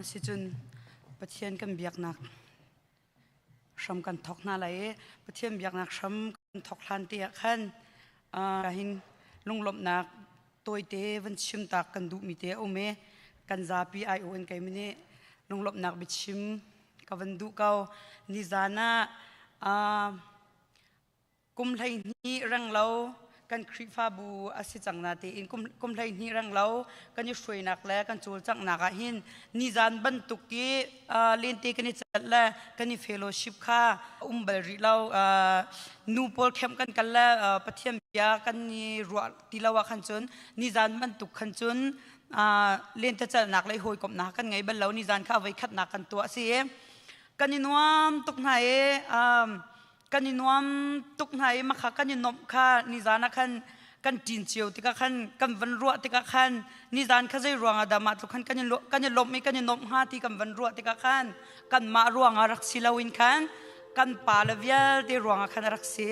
Sicun Pathian kan biaknak hram kan thawk hna lai i Pathian biaknak hram kan thawk hlan te ah khan hin lunglawmhnak tawite van chim tak kan duhmi te a um i kan zapi ai-awh in keimah nih lunglawmhnak biachim ka van duh ko. Nizan ah Kum 12 renglo kan Khrihfabu a si cang na tiin kum 12 renglo kan i hruainak le kan cawlcanghnak ah hin nizan bantuk i lente kan i celh le kan i fellowship kha um bal rih lo. Nu pawl khem kan kal le Pathian bia kan i ruah ti lo ah khan cun nizan bantuk khan cun lente celhnak le hawikomhnak kan ngei bal lo. Nizan kha voi khatnak kan tuah a si i kan i nuam tuk hna i kan i nuam tuk hna i makha kan i nomh kha nizan ah khan kan ṭin cio tikah khan kan van ruah tikah khan nizan kha zei ruangah dah mah tluk khan kan i kan i lawmh i kan i nomh hnga ti kan van ruah tikah khan kanmah ruangah rak si loin khan kan pa le vialte ruangah khan a rak si.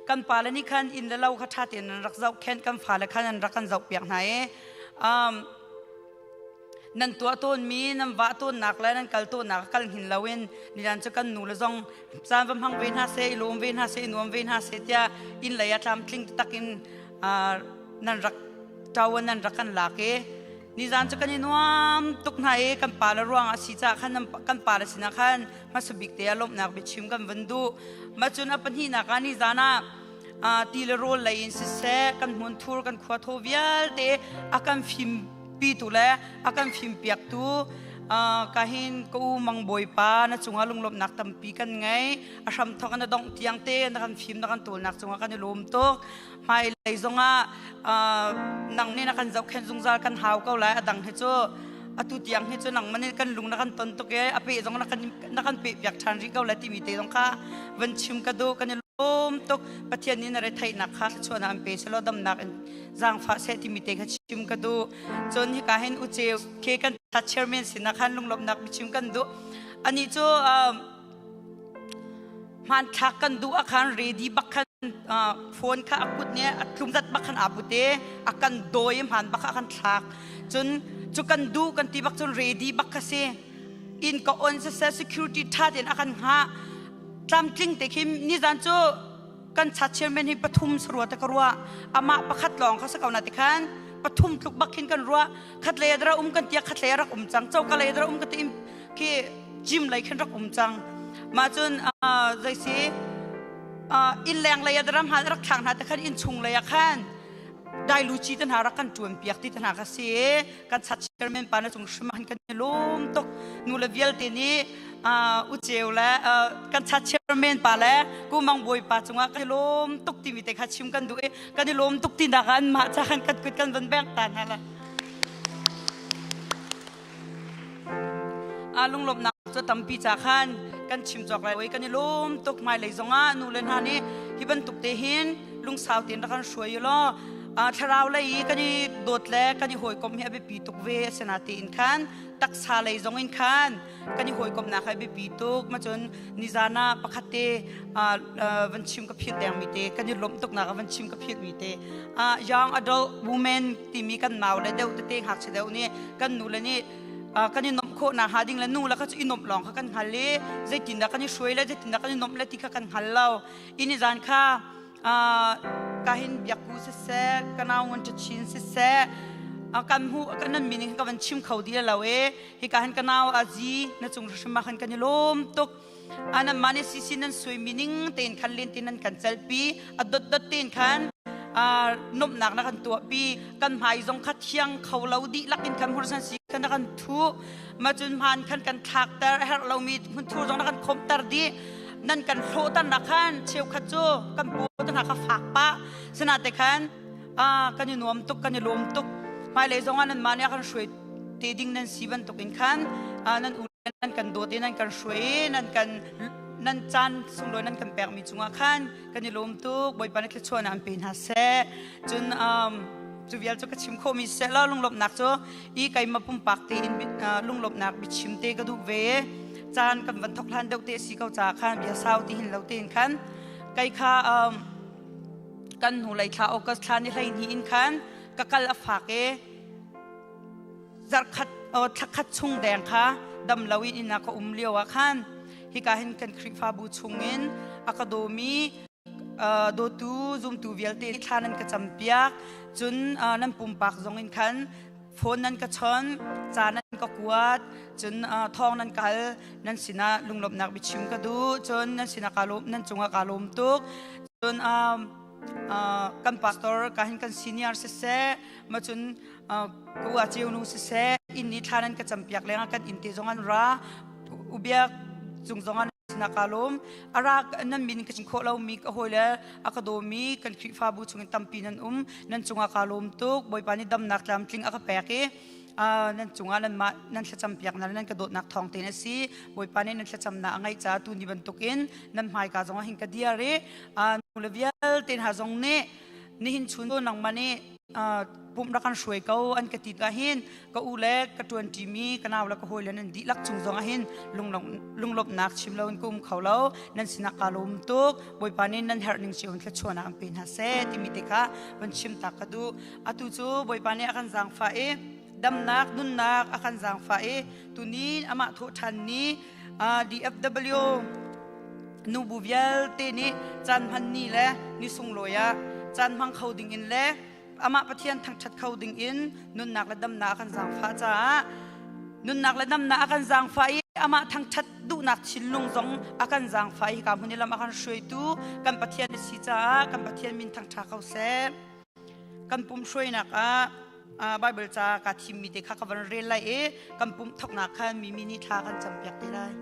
Kan pa le nih khan inn le lo kha ṭha tein an rak zohkhenh, kan fale khan an rak kan zohpiak hna i nan tuah tawnmi nan vah tawnnak le nan kal tawnnak kal hin loin nilan cu kan nu le zong caan va hmang ve hna seh i lawm ve hna seh i nuam ve hna seh tiah inn lei ah tlamtling taktak in nan rak ṭo nan rak kan lak i nizan cu kan i nuam tuk hna i kan pa le ruang a si caah khan kan pa le sinah khan hmasa bik te ah lawmhnak biachim kan van duh. Macun a pahnihnak ah nizan ah ti le rawl lei in siseh kan hmunthur kan khua thaw vialte a kan fim pitu le a kan fimpiaktu ka hin ka u mang bawipa na cungah lunglawmhnak tampi kan ngei. A hram thawk na dongh tiang te na kan fim na kan tawlnak cungah kan i lawm tuk. Hmailei zongah nang nih na kan zohkhenh zungzal kan hau ko lai. A dang hi cu atu tiang hi cu nang man kan lung na kan ton tuk i a pe zong na kan na kan pe piak ṭhan rih ko lai timi te zong kha van chim ka duh. Kan i lawm tuk. Pathian nih na retheihnak kha thluachuahnak an pe selaw damnak in zaangfah seh timi te kha chim ka duh. Cun hika hin uceu ke kan chairman sinah khan lunglawmhnak biachim kan duh. Ani cu hmanthlak kan duh ah khan ready bak khan phone kha a kut nih a tlum zat bak khan aa put i a kan dawi i hmaan bak kha a kan thlak. Cun cu kan duh kan ti bak cun ready bak kha si. Inn ka on siseh security ṭha tein a kan hngah. Tlamtling te khi nizan cu kan chat chairman hi pathum sarua te ka ruah. Amah pakhat lawng kha si ko na ti khan pathum tluk bak khin kan ruah. Khat lei dara um kan tia khat lei rak um cang, choka lei dara um ka ti khi gym lei khin rak um cang. Mah cun zei si inn leng lei ah ram hal rak thlak hna te khan inn chung lei ah khan dailuci te hna rak kan ṭuan piak ti te hna kha si. Kan chat chairman pa na cung hrim han kan i lawm tuk. Nu le vialte nih uceu le kan chat chairman pa le kumang bawi pa cungah kan i lawm tuk timi te kha chim kan duh i kan i lawm tuk ti nak ah an mah ca khan kan kut kan van beng ta hna la. A lunglawmhnak cu tampi ca khan kan chim cawk lai. Kan i lawm tuk. Hmailei zongah nu le hna nih hi bantuk te hin lungsau tein rak kan hruai u law thlarau lei i kan i dawt le kan i hawikomh hi a biapi tuk ve. Asinain khan taksa lei zong in khan kan i hawikomhnak hi a biapi tuk. Macun nizan ah pakhat te van chim ka philh dengmi te, kan i lawmh tuknak ah van chim ka philhmi te, young adult women timi kan nau le deuh tete ngakchia deuh nih kan nu le nih kan i nuamh khawh nakhnga ding le nu le kha cu i nuamh lawng kha kan hngal i zeitindah kan i hruai le zeitindah kan i nuamh le ti kha kan hngal lo. Ini zan kha ka hin biakku siseh, ka nau ngun chin siseh, kan hmu kan nan min ka van chim kho di lo e. Hika hin ka nau azi na cung hrim ah khan kan i lawm tuk. Anan mah nih sisi nan sui mi ning tein khan len tin nan kan celpi, a dot dot tein khan nomnak na kan tuahpi. Kan hmai zong kha thiang kho lo dih lak in khan hursan si khan na kan thu ma cun hman khan kan thlakter, a herh lomi hmunthur zong na kan khomter dih. Nan kan hlawhter nak khan cheukhat cu kan paw te hna kha fak pah sana te khan kan i nuam tuk, kan i lawm tuk. Hmailei zong ah nan mah nih a kan hruai te ding nan si bantuk in khan nan u nan kan dawt i nan kan hruai i nan kan nan caan sunglawi nan kan pekmi cungah khan kan i lawm tuk. Bawipa nih thluachuahnak an pe hna seh. Cun cu vial cu ka chim khawhmi seh law lunglawmhnak cu i keimah pumpak tein lunglawmhnak biachim te ka duh ve. Caan kan van thok hlan deuh te si ko caah khan bia sau ti hin lo tein khan kei kha kan hnu lei thla August thla ni 12 in khan ka kal a fak i. Zarhkhat thlakhat chung deng kha dam lo in inn ah ka um lio ah khan hika hin kan Khrihfabu chungin a ka dawmi dawtu zumtu vialte thla nan ka campiak. Cun nan pumpak zong in khan phone nan ka chon, ca nan ka kuat, cun thawng nan ka hal. Nan sinah lunglawmhnak biachim ka duh. Cun nan sinah kaa lawm, nan cungah kaa lawm tuk. Cun kan pastor ka hin kan senior siseh, ma cun ka ua ceu nu siseh, inn i thla nan ka campiak lengah kan inn te zong an ra. Ubiak cung zong an sinah kaa lawm. A ra nan min ka chim khawh lomi ka hawile a ka dawmi kan Khrihfabu chungin tampi nan um. Nan cungah kaa lawm tuk. Bawipa nih damnak tlamtling a ka pek i nan cungah nanmah nan thlacampiaknak le nan ka dawtnak thawng tein a si. Bawipa nih nan thlacamnak a ngaih caah tu ni bantukin nan hmaika zongah hin ka dir i nu le vialte hna zong nih nihin chun nangmah nih pumh rak kan hruai ko an ka ti tikah hin ka u le ka ṭuanṭimi ka nau le ka hawile nan dihlak cung zongah hin lunglawmhnak chim lo in ka um kho lo. Nan sinah kaa lawm tuk. Bawipa nih nan herh ning cio in thluachuahnak an pe hna seh timi te kha van chim ta ka duh. Atu cu Bawipa nih a kan zaangfah i damnak nunnak a kan zaangfah i tuni amah thawh ṭhan ni DFW nubu vialte nih caan hman ni le ni sunglawi ah caan hmang kho ding in le amah Pathian thangṭhat kho ding in nunnak le damnak a kan zaangfah caah nunnak le damnak a kan zaangfah i amah thangṭhat duhnak thinlung zong a kan zaangfah i hika hmun i lam a kan hruaitu kan Pathian a si caah kan Pathian min thangṭha ko seh. Kan pum hruainak ah Bible ca kaa thimmi te kha ka van rel lai i kan pumh thoknak khan mimi nih thla kan campiak te lai.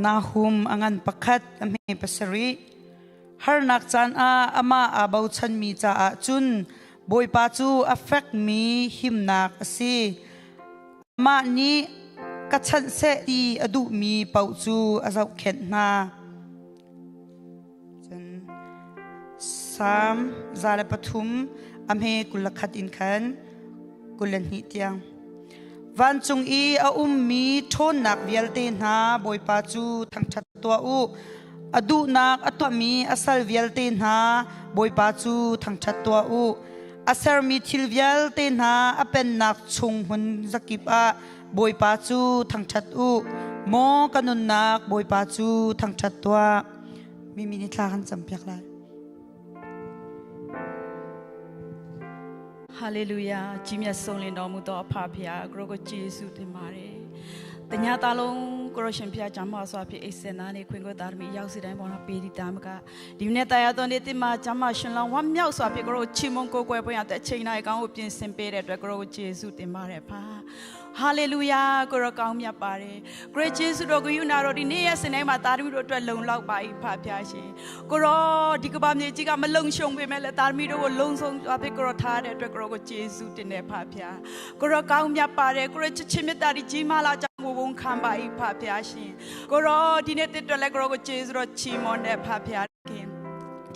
Nahum a ngan pakhat a hme pasarih. Harnak caan ah amah aa bochanmi caah cun Bawipa cu a fekmi himnak a si. Amah nih ka chanh seh ti a duhmi paoh cu a zohkhenh hna. Cun Salm 103 a hme 21 in khan 22 tiang. Vancung i a ummi ṭhawnnak vialte hna Bawipa cu thangṭhat tuah u. A duhnak a tuahmi a sal vialte hna Bawipa cu thangṭhat tuah u. A sermi thil vialte hna a pennak chung hmun zakip ah Bawipa cu thangṭhat u. Maw ka nunnak Bawipa cu thangṭhat tuah. Mimi nih thla kan campiak lai. Hallelujah ကြီးမြတ်ဆုံးလင်တော်မူသောအဖဖခင်ကိုရောကိုယေရှုတင်ပါတယ်။တညာသားလုံးကိုရရှင်ဖခင်ဂျမ်းမာစွာဖြင့်အိတ်စင်သားနေခွင်ကိုသားသမီးရောက်စီတိုင်းပေါ်မှာပေးဒီတာမကဒီနေ့တရားတော်နေ့တင်မှာဂျမ်းမာရှင်လောင်းဝမ်းမြောက်စွာဖြင့်ကိုရောချီးမွမ်းကိုယ်ကွယ်ပွင့်ရတဲ့အချိန်တိုင်းအကောင်းကိုပြင်ဆင်ပေးတဲ့အတွက်ကိုရောယေရှုတင်ပါတယ်ဖာ။ဟာလေလုယာကိုရောကောင်းမြတ်ပါတယ်။ကိုရယေရှုတော်ကိုယူနာတော်ဒီနေ့ရဲ့စနေမှာသားသမီးတို့အတွက်လုံလောက်ပါ၏ဖဖျားရှင်။ကိုရောဒီကမ္ဘာမြေကြီးကမလုံရှုံပေမဲ့လည်းသားသမီးတို့ကိုလုံဆုံးသွားဖြစ်ကိုရောထားတဲ့အတွက်ကိုရောကိုယေရှုတင်တယ်ဖဖျား။ကိုရောကောင်းမြတ်ပါတယ်ကိုရောချစ်ချင်းမြတ်တာဒီကြီးမားလာကြောင်းကိုဝန်ခံပါ၏ဖဖျားရှင်။ကိုရောဒီနေ့တစ်အတွက်လည်းကိုရောကိုယေရှုတော်ချီးမွမ်းတဲ့ဖဖျားခင်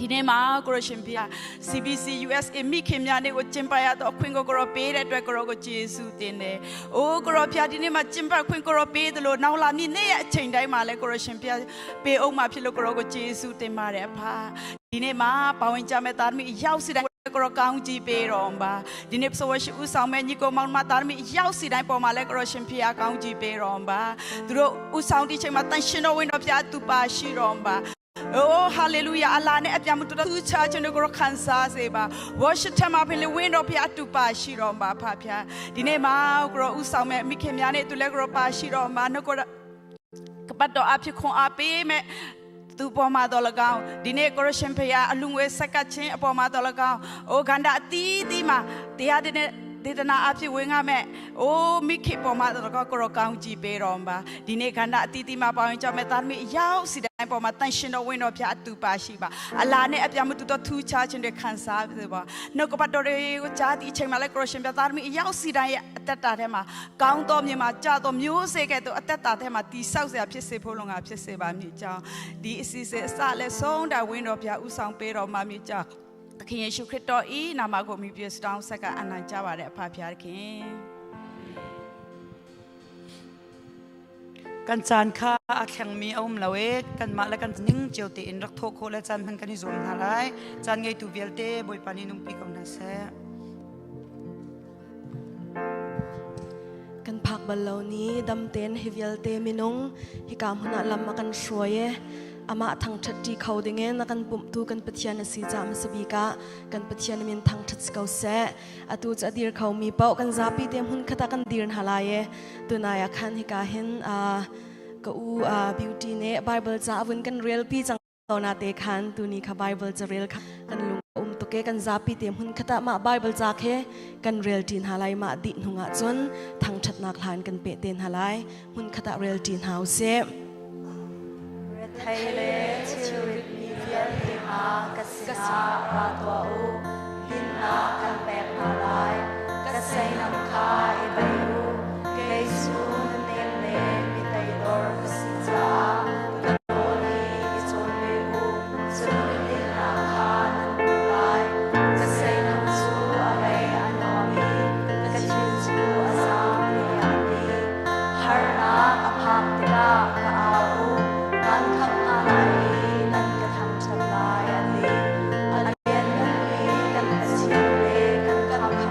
ဒီနေ့မှာကိုရရှင်ဖျား CBC USA မိခင်များနေ့ကိုကျင်းပရတော့အခွင့်ကိုကိုရောပေးတဲ့အတွက်ကိုရောကိုယေရှုတင်တယ်။အိုးကိုရောဖျားဒီနေ့မှာကျင်းပခွင့်ကိုရောပေးတယ်လို့နောက်လာမြနေ့ရဲ့အချိန်တိုင်းမှာလည်းကိုရရှင်ဖျားပေးအောင်မှာဖြစ်လို့ကိုရောကိုယေရှုတင်ပါတယ်အဖာ။ဒီနေ့မှာပါဝင်ကြမဲ့သားသမီးရောက်စီတိုင်းကိုရောကောင်းကြီးပေးတော်ပါဒီနေ့ဆိုဝရှိဦးဆောင်မဲ့ညီကိုမောင်မသားသမီးရောက်စီတိုင်းပေါ်မှာလည်းကိုရောရှင်ဖျားကောင်းကြီးပေးတော်ပါသူတို့ဦးဆောင်ဒီချိန်မှာတန်ရှင်တော်ဝင်တော်ဖျားသူပါရှိတော်ပါအိုးဟာလေလုယာအလာနဲ့အပြတ်မတော်သူချခြင်းတို့ကိုခံစားစေပါ worship ထမှာဖြစ်လေဝင်းတော်ဖျားတူပါရှိတော်ပါဖဖျားဒီနေ့မှာကိုရောဥဆောင်မဲ့မိခင်များနဲ့သူလည်းကိုရောပါရှိတော်မှာနှုတ်ကိုကပတ်တော်အဖြစ်ခွန်အားပေးမဲ့သူပေါ်မှာတော့၎င်းဒီနေ့ကိုရရှင်ဖျားအလူငွေဆက်ကပ်ခြင်းအပေါ်မှာတော့၎င်းအိုခန္ဓာအသီးသီးမှာတရားတဲ့နဲ့ ဒေသနာအဖြစ်ဝင်ငါမဲ့အိုးမိခေပေါ်မှာတော့ကိုရောကောင်းကြည့်ပေးတော်မှာဒီနေ့ခန္ဓာအတီးတီမှာပါဝင်ကြမဲ့သားသမီးအရောက်စီတိုင်းပေါ်မှာတန်ရှင်တော်ဝင်တော်ဖျားအတူပါရှိပါအလာနဲ့အပြမတူတော့ထူးခြားခြင်းတွေခံစားပြပါနှုတ်ကပတ်တော်တွေကိုကြားဒီအချိန်မှာလဲကိုရောရှင်ပြသားသမီးအရောက်စီတိုင်းရဲ့အသက်တာထဲမှာကောင်းတော်မြင်မှာကြတော်မျိုးစေကဲ့သို့အသက်တာထဲမှာတီဆောက်စရာဖြစ်စေဖို့လုံငါဖြစ်စေပါမည်ကြောင်းဒီအစီအစဉ်အစလဲဆုံးတာဝင်တော်ဖျားဥဆောင်ပေးတော်မှာမြည်ကြောင်းသခင်ယေရှုခရစ်တော်ဤနာမကိုမြည်ပြစတောင်းဆက်ကအနံ့ကြပါတဲ့အဖဖျားခင် Kan caan kha a thlengmi a um lo i kanmah le kan ning cio tein rak thawh khawh le caan hman kan i zuam hna lai. Caan ngeitu vialte Bawipa nih nungpi ko hna seh. Kan phak bal lo ni damten hi vialte minung hika hmun ah lam a kan hruai e amah thangṭhat ṭi kho dingin a kan pumhtu kan Pathian a si caah hmasa bik ah kan Pathian min thangṭhat si ko seh. Atu cu a dir khomi paoh kan zapi te hmun khat ah kan dir hna lai e. Tunai ah khan hika hin ka u Beauty nih Bible ca a vun kan relpi cang ko na te khan tuni kha Bible ca rel kha kan lung um tuk e. Kan zapi te hmun khat ah mah Bible ca khe kan rel ṭi hna lai. Mah dih hnung ah cun thangṭhatnak hlan kan pe te hna lai. Hmun khat ah rel ṭi hna usih. Rethei le thilrit mi vialte hna ka sinah ra tuah u, dinnak kan pek hna lai. Ka seinam kha i bei u, kei cu nunem le mi teidor ka si caah ka nawl i i cawn ve u, cun dinnak kha nan hmuh lai. Ka seinam cu a lei a nuam i ka thin cu a zaang tiah a ti. Harnak a phak tikah ka au u, kaan khamh hna lai i nan ka thangṭhat lai, a ti. A liannganmi kan Pathian le kan Khamhtu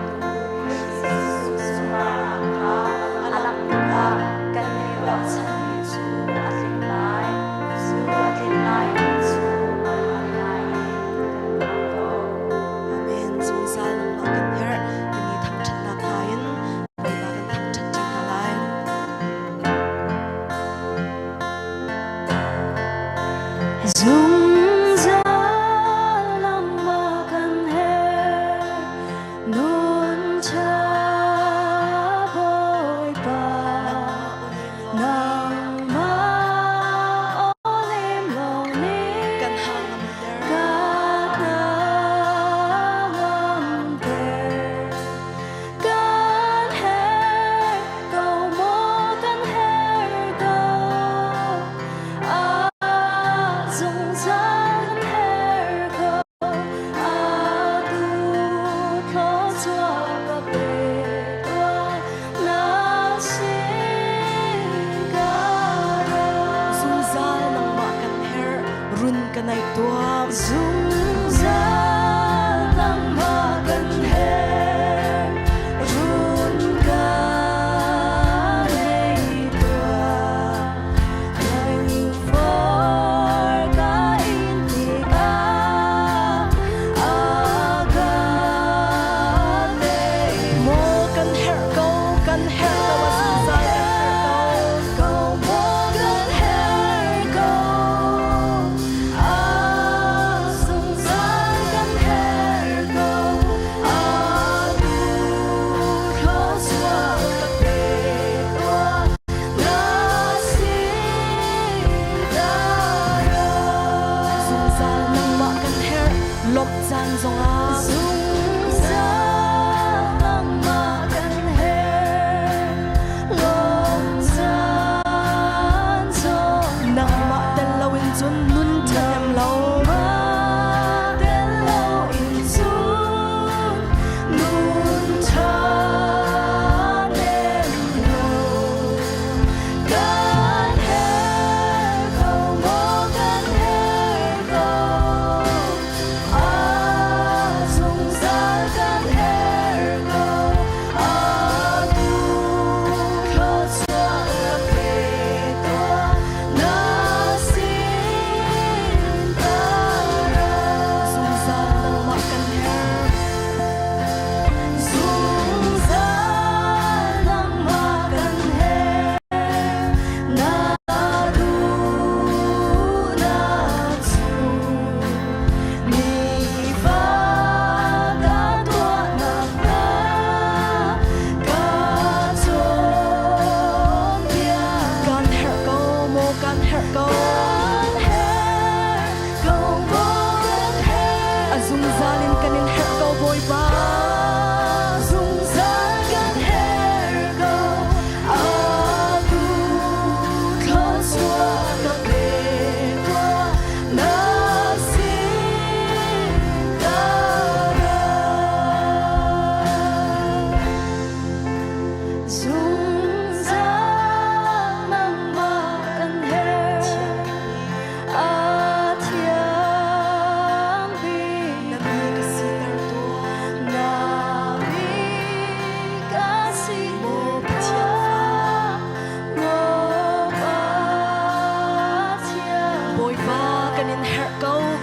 Khrih Jesuh sunparnak kha a langh tikah kan i ruahchanmi cu a tling lai. Cu a tlin laimi cu a ngai in kan hngak ko. Amen. Zungzal nangmah kan herh timi thangṭhatnak hla in Bawipa kan thangṭhat ṭi hna lai. Zungzal nangmah kan herh, nun ṭha Bawipa. Nangmah Nangmah aw-nem lawng nih kan hangamter. Ka hnangamter. Kan herh ko maw, kan herh ko. Ah, zungzal.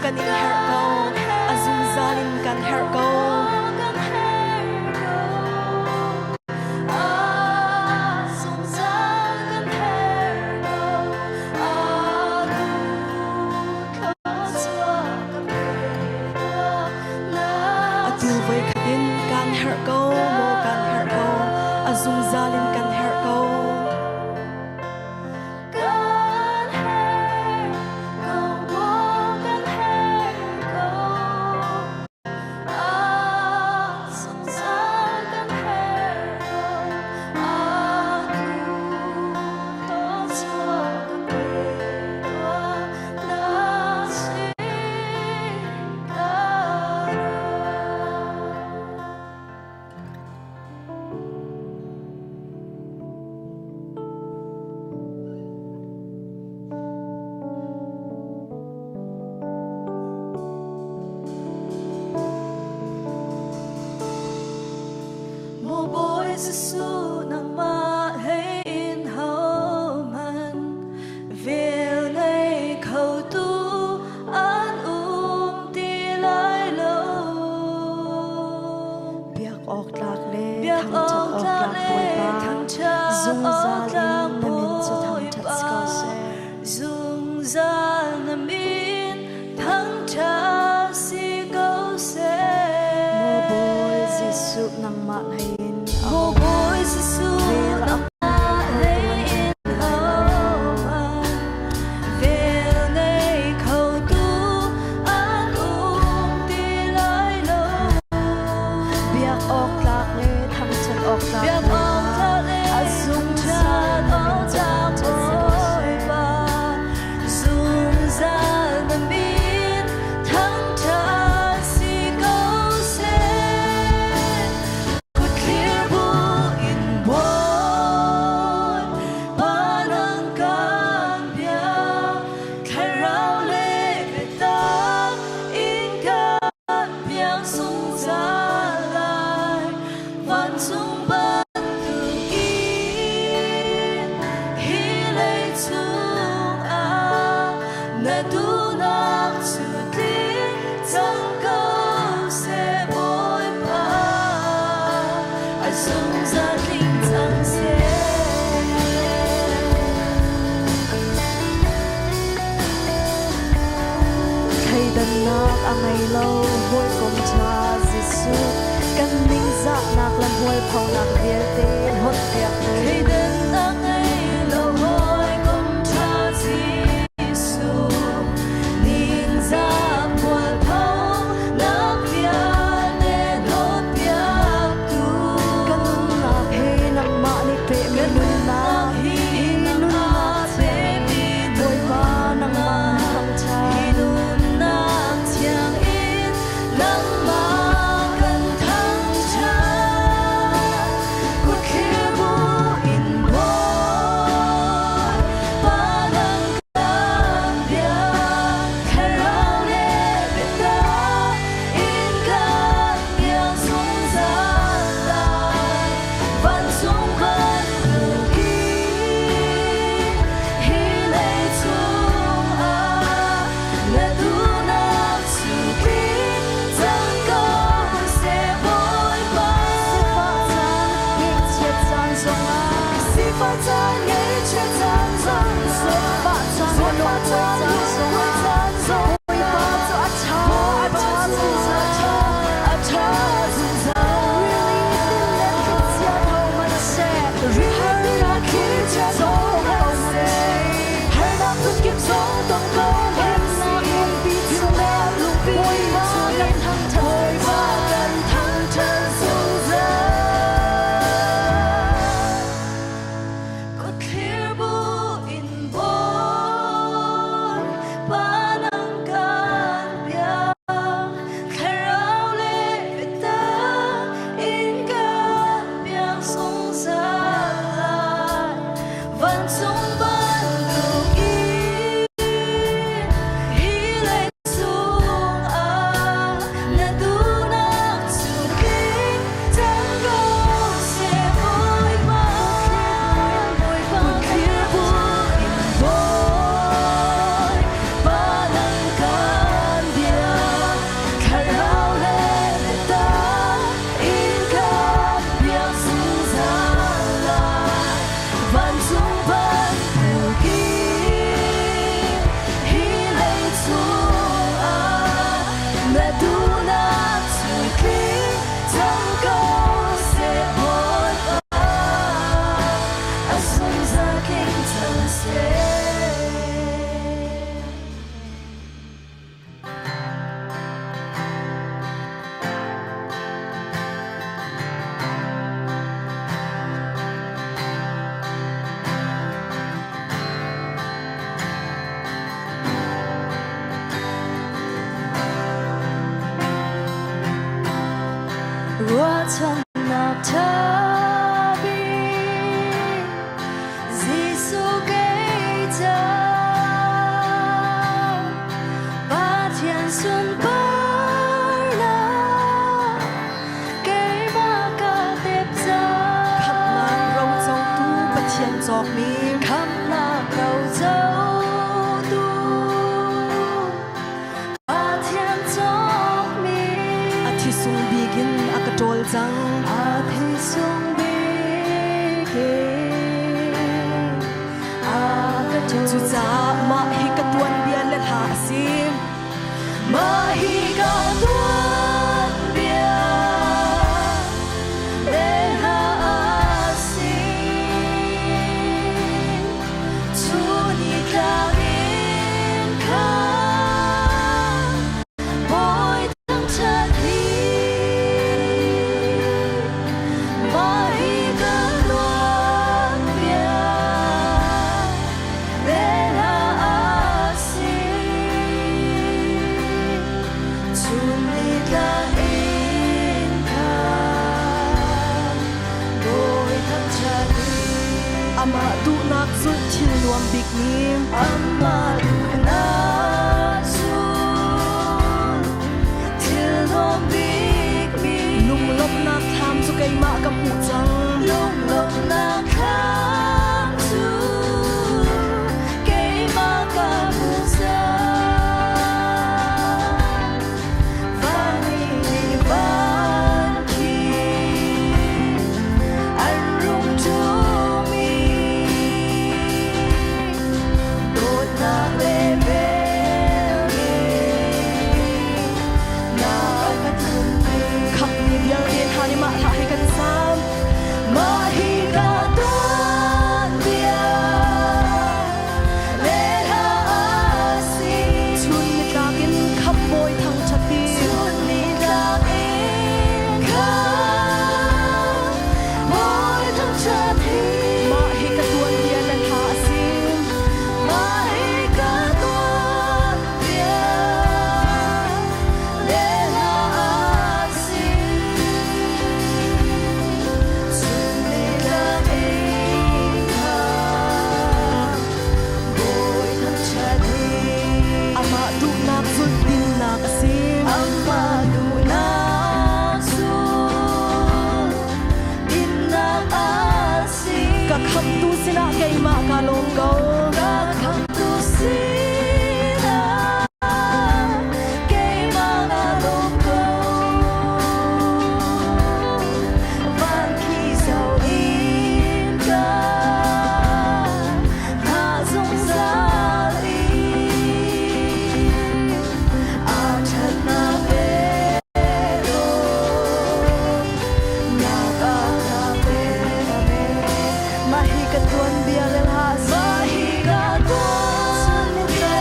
kan in herh ko. A zungzal in kan herh ko. Atu voi khat in kan herh ko, maw kan herh ko. A zungzal in kan herh ko. Kan herh ko, maw kan herh ko. A zungzal kan herh ko. Atu thluachuah ka pe tuah na sin ka ra. Maw Bawi Jesuh nangmah hlei in hohmanh vel ngei khotu an um ti lai lo. Biak awk tlak le Biak thangṭhat awk awk tlak tlak le Bawipa, thangṭhat awk zungzal in tlak na min cu thangṭhat si ko Bawipa. seh. Zungzal na min thangṭhat si ko seh. Maw Bawi Jesuh nangmah hlei in Maw Bawi Jesuh vel a nangmah hlei in hohmanh vel ngei khotu an um ti lai lo. Biak awk tlak le thangṭhat awk tlak Biak awk tlak le A zungzal thangṭhat na min awk cu tlak thangṭhat si ko seh. Bawipa. Zungzal na min thangṭhat si ko seh. Kutthlir bu in Bawipa nang kan biak, thlarau le biatak in kan biak zungzal lai. Vancung bantukin hi leicung ah na duhnak cu tling cang ko seh Bawipa. A zungzal tling cang seh. Thleidannak a ngei lo hawikom ṭha Jesuh kan ningzahnak le hmualphonak vialte hlawtpiak tu. Thleidannak ngei lo hawikom ṭha Jesuh ningzah hmualphonak vialte hlawtpiak tu. Kan nunnak he nangmah nih pehmi Kan nunnak nunnak hi nangmah pekmi Bawipa nangmah thangṭhat. Hi nunnak thiang in nangmah kan thangṭhat. Kutthlir bu in Bawipa nang kan biak, thlarau le biatak in kan biak zungzal lai. Vancung bantukin hi leicung ah na duhnak cu tling cang ko seh Bawipa. Sifah caan, ngaihchiat caan zongah Sifah caan, ngaihchiat caan zong Sifah caan, Sifah caan, lungkuai lungkuai caan zong Bawipa cu a ṭha, a Bawipa ṭha cu a zungzal. ṭha, a ṭha zungzal. Rili tilet thlichia tho hmanh seh, Rili thlichia zong tho ko hmanh hmanh seh. seh. Harnak phunkip zong tong ko hmanh Himnak seh. lungpi Himnak chungin lungpi Bawipa kan chungin thangṭhat Bawipa zungzal. kan thangṭhat zungzal. Kutthlir bu in Bawipa Ruahchannak ṭha bik Jesuh kei ca Pathian sunparnak keimah ka tep cang. Khamhnak rocotu Pathian cawkmi. Khamhnak rocotu Pathian cawkmi. A thisung bik in a ka ṭawl cang. A thisung bik in a ka ṭawl. Cucaah mah hi ka tuanbia le hla a si. Mah hi ka tuanbia le hla a si. Chun i tlak in khan Bawi thangṭhat hi. Mah hi ka tuanbia le hla a si. Chun ni tlak in khan Bawi thangṭhat hi. Amah duhnak zulh thil nuam bikmi. Amah duhnak zulh thil nuam bikmi. Lunglawmhnak thlam cu keimah ka hmuh cang. Lunglawmhnak thlam cu keimah ka hmuh cang. Van i van khi an rung ṭumi dawtnak le velngeih na ka tlunpi. Khamhmi vialte hna nih mah hla hi kan sam. Mah hi ka tuanbia le hla a si. Chun nitlak in khamh Bawi thangṭhat hi. Chun nitlak in khan Bawi thangṭhat hi. Mah hi ka tuanbia le hla a si. Mah hi ka tuanbia le hla a si. Chun nitlak in khan Bawi thangṭhat hi. Amah duhnak zulh dinnak a si. Amah duhnak zulh dinnak a si. Ka khamhtu sinah keimah kaa lawm ko. Ka khamhtu sinah keimah kaa lawm ko. Van khi zoh in ka hngah zungzal i a ṭhatnak nak a ka pek. Mah hi ka tuanbia le hla a si. Mah hi ka tuanbia.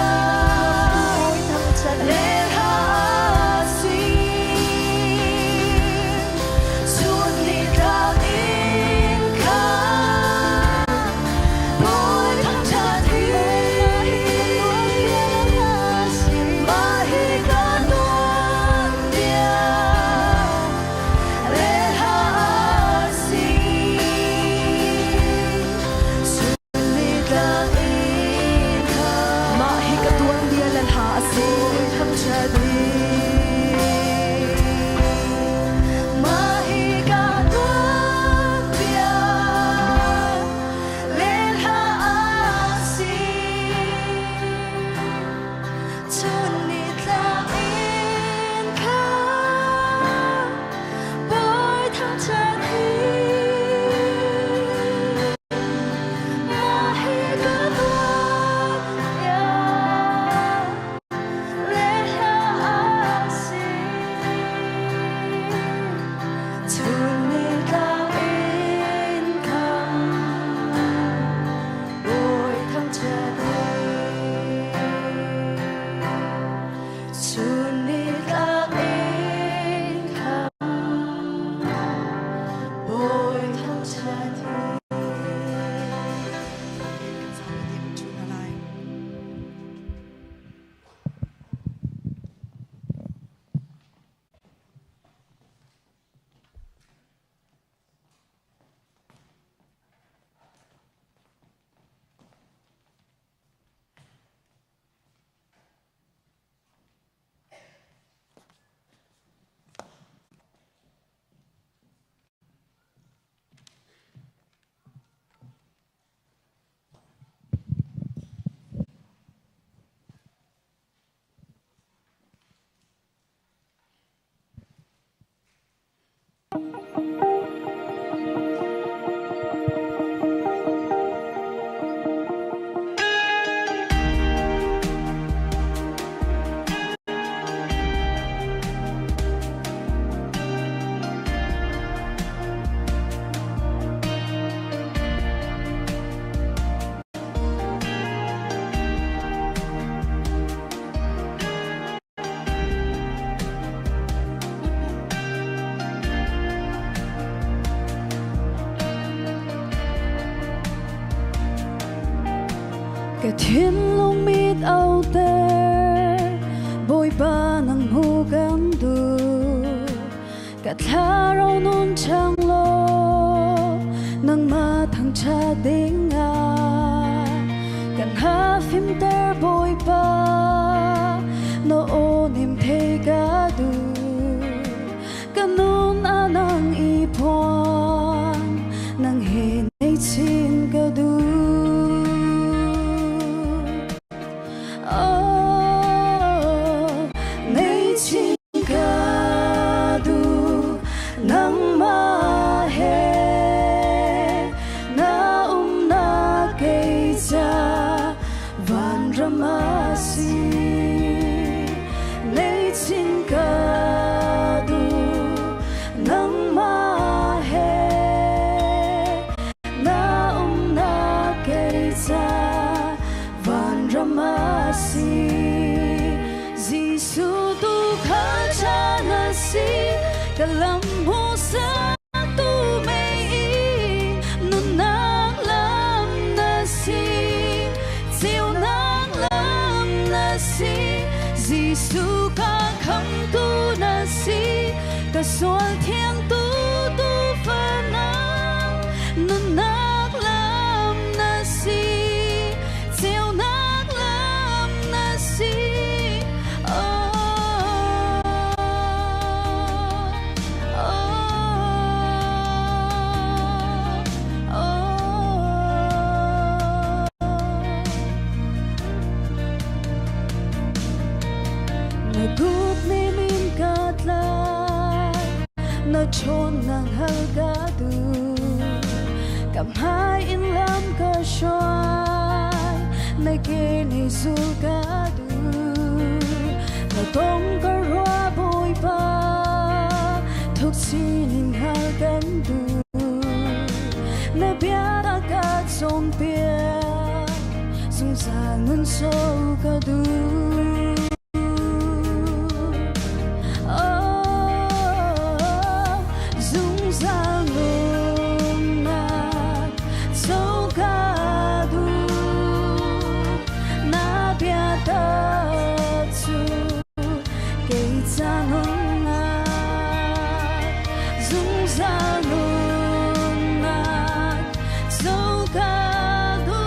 Ka thinlung mit auter Bawipa nang hmu kan duh Ka thlarau nun chang law nangmah thangṭhat dingah kan ha fimter Bawipa na aw nim thei ka duh ka nun a nang i phuan nang he nei chin ka duh Oh, nei chin Ka duh nangmah he na umnak kei ca vanram a si. Leichin ka duh nangmah he na umnak kei ca vanram a si. Jesuh tu kha ṭha na si, ka lam hmuhsaktu mei nunnak lam na si, ceunak lam na si. Jesuh ka khamtu na si, ka sual thiangtu tuufa nunnak lam na si, ceunak lam na si. Oh, oh, oh. Na kut nih min ka tlai, na ṭhawnnak hal ka duh. Ka hmai in lam ka hruai, na ke nih zul ka duh. Na tong ka ruah Bawipa, thuk sining hal kan duh. Na bia na ka cawnpiak, zungzal nun so ka duh. Oh, zungzal nunnak co ka duh. Na biatak cu kei ca nunnak, zungzal nunnak co ka duh.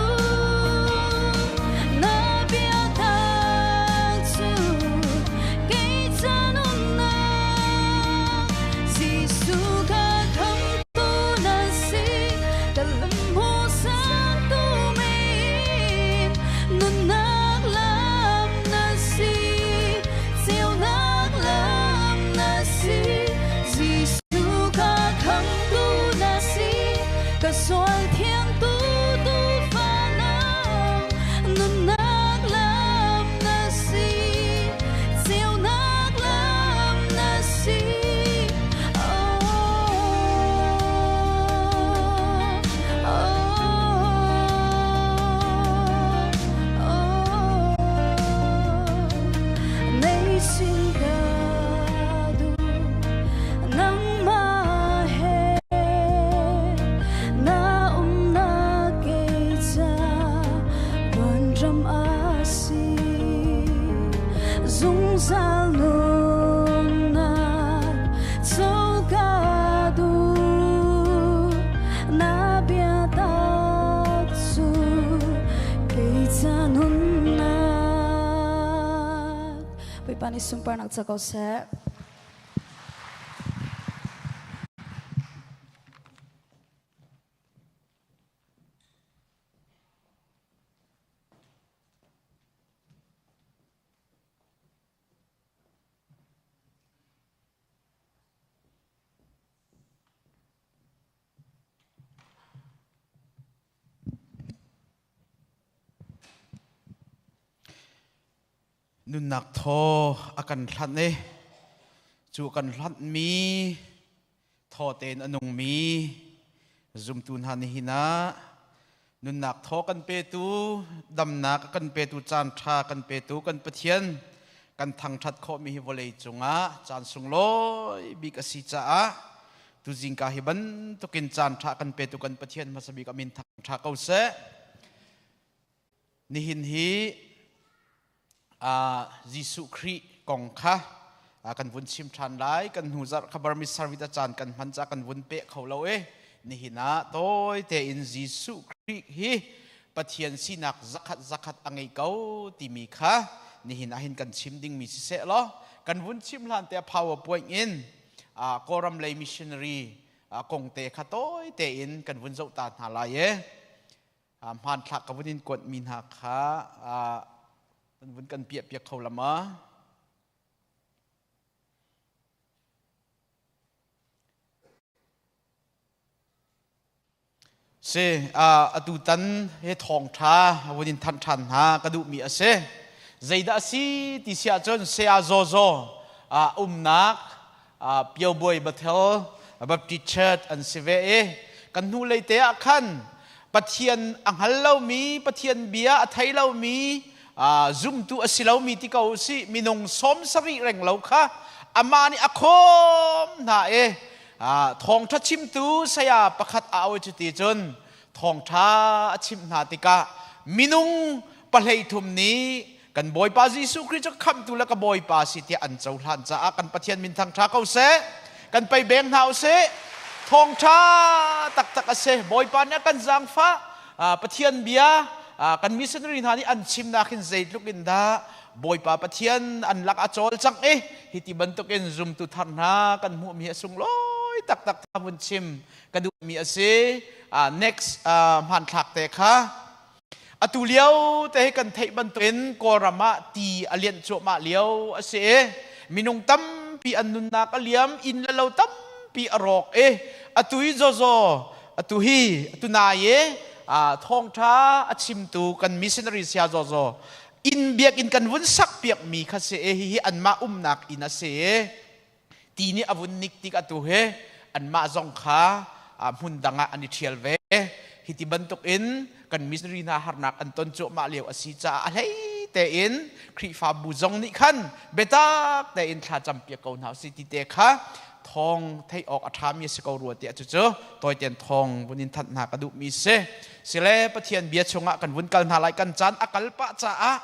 Na biatak cu kei ca nunnak, Jesuh ka khamtu na si, ka lam hmuhsaktu men, nunnak lam na si, ceunak lam na si. Jesuh ka khamtu na si, ka sual thiangtu tuufa na, nunnak lam na si, ceunak lam na si. Oh, oh, oh. Nei sin ka duh nangmah he na umnak kei ca vanram a si zungzal nunnak co ka duh na biatak cu kei ca nunnak Bawipa nih sunparnak ca ko seh. Nunnak thaw a kan hlanh i cu kan hlanhmi thaw tein a nungmi zumtu hna nihin ah nunnak thaw kan petu damnak a kan petu caan ṭha kan petu kan Pathian kan thangṭhat khawhmi hi vawlei cungah caan sunglawi bik a si caah tuzingka hi bantukin caan ṭha kan petu kan Pathian hmasa bik a min thangṭha ko seh. Nihin hi Jesuh Khrih kong kha kan vun chim ṭhan lai. Kan hnu zarh kha Burmese service a caan kan hman caah kan vun peh kho lo i nihin ah tawi tein Jesuh Khrih hi Pathian sinak zakhat zakhat a ngei ko timi kha nihin ah hin kan chim dingmi siseh law kan vun chim hlan te PowerPoint in Kawlram lei missionary kong te kha tawi tein kan vun zoh ta hna lai e. Hmanthlak ka vun in kuatmi hna kha kan vun kan piah piak kho lama. Si atu tan he thawngṭha vun in thanh ṭhan hna ka duhmi a si. Zeidah a si ti si ahcun Saya Zaw Zaw umnak Piobuai Bethel Baptist Church an si ve i kan hnulei te ah khan Pathian a hngal lomi Pathian bia a thei lomi zumtu a si lomi ti ko usih minung 70 reng lo kha amah nih a khawm hna i thawngṭha chimtu saya pakhat a au cu ti cun thawngṭha a chimh hna tikah minung 33 nih kan Bawipa Jesuh Khrih cu khamhtu le ka Bawipa si tiah an cohlan caah kan Pathian min thangṭha ko seh. Kan pei beng hna usih. Thawngṭha taktak a si. Bawipa nih a kan zaangfah. Pathian bia kan missionary hna nih an chimnak hin zeitluk in dah Bawipa Pathian an lak a cawlcangh i hiti bantukin zumtu thar hna kan hmuhmi a sunglawi taktak vun chim ka duhmi a si. Next hmanthlak te kha Atu lio te hi kan theih bantukin Kawlram ah ti a lianh cuahmah lio a si i minung tampi an nunnak a liam, inn le lo tampi a rawk i atu hi zawzaw atu hi atu nai i thawngṭha a chimtu kan missionary saya zawzaw inn biakinn kan vun sak piakmi kha si i hihi anmah umnak inn a si i ti nih a vun nik tik atu hi anmah zong kha hmun dang ah an i ṭhial ve. Hi ti bantukin kan missionary hna harnak an ton cuahmah lio a si caah a hlei tein Khrihfabu zong nih khan biatak tein thlacam piak ko hna usih ti te kha thawng theih awk a ṭhami a si ko rua tiah cucu tawitein thawng vun in thanh hna ka duhmi si. Sile Pathian bia chungah kan vun kal hna lai kan caan a kal pah caah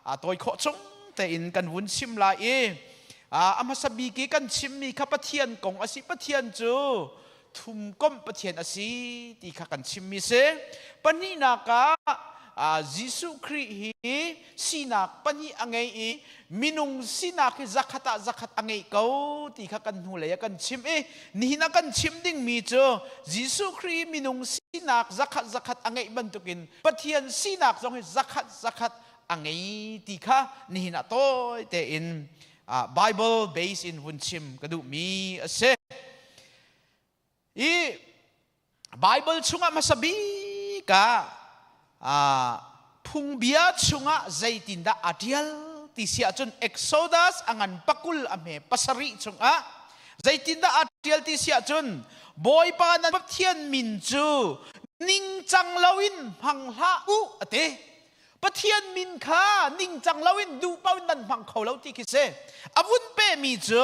a tawi khawh chung tein kan vun chim lai i a hmasa bik i kan chimmi kha Pathian kong a si. Pathian cu thumkomh Pathian a si ti kha kan chimmi si. Pahnihnak ah Jesuh Khrih hi sinak pahnih a ngei i minung sinak hi zakhat ah zakhat a ngei ko ti kha kan hnulei ah kan chim i nihin ah kan chim dingmi cu Jesuh Khrih minung sinak zakhat zakhat a ngeih bantukin Pathian sinak zong hi zakhat zakhat a ngei ti kha nihin ah tawi tein Bible base in vun chim ka duhmi a si. I Bible chungah hmasa bik ah phungbia chungah zeitindah aa ṭial ti si ahcun Exodus a ngan pakul a hme pasarih chungah zeitindah aa ṭial ti si ahcun Bawipa nan Pathian min cu ningcang loin hmang hlah u a ti. Pathian min kha ningcang loin duh paoh in nan hmang kho lo ti khi si. A vun pehmi cu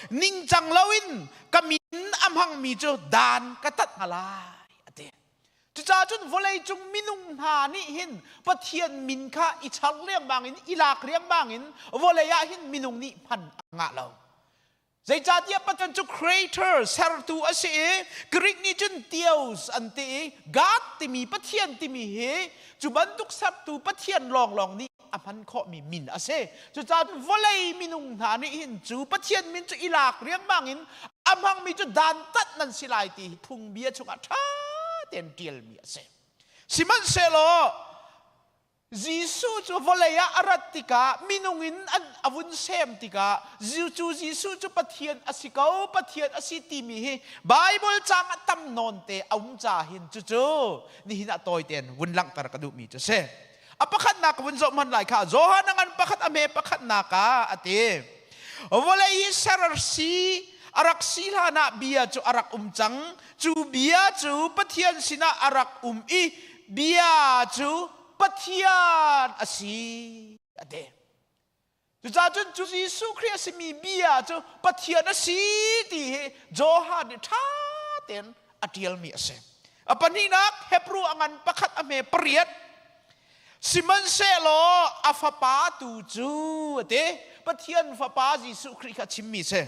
ningcang loin ka min a hmangmi cu dan ka tat hna lai a ti. Cucaah cun vawleicung minung hna nih hin Pathian min kha i char riangmang in i lak riangmang in vawlei ah hin minung nih hman a ngah lo. Zeicahtiah Pathian cu creator sertu a si i Greek nih cun theos an ti i God timi Pathian timi hi cu bantuk sertu Pathian lawnglawng nih a hman khawhmi min a si. Cucaah vawlei minung hna nih hin cu Pathian min cu i lak riangmang in a hmangmi cu dantat nan si lai ti hi phungbia chungah ṭha tein ṭialmi a si. Sihmanhsehlaw Jesuh cu vawlei ah a rat tikah minung in an a vun sem tikah cu Jesuh cu Pathian a si ko, Pathian a si timi hi Bible caang a tam nawn te a um ca hin cucu nihin ah tawi tein vun langhter ka duhmi cu si. A pakhatnak ka vun zoh hman lai kha Johan a ngan pakhat a hme pakhatnak ah a ti. Vawlei hi ser si a rak si hlan ah bia cu a rak um cang. Cu bia cu Pathian sinah a rak um i bia cu Pathian a si a ti. Cucaah cun cu Jesuh Khrih a simi bia cu Pathian a si ti hi Johan nih ṭha tein a ṭialmi a si. A pahnihnak Hebrew a ngan pakhat a hme pariat. Sihmanhsehlaw a fapa tu cu a ti. Pathian fapa Jesuh Khrih kha chimmi si.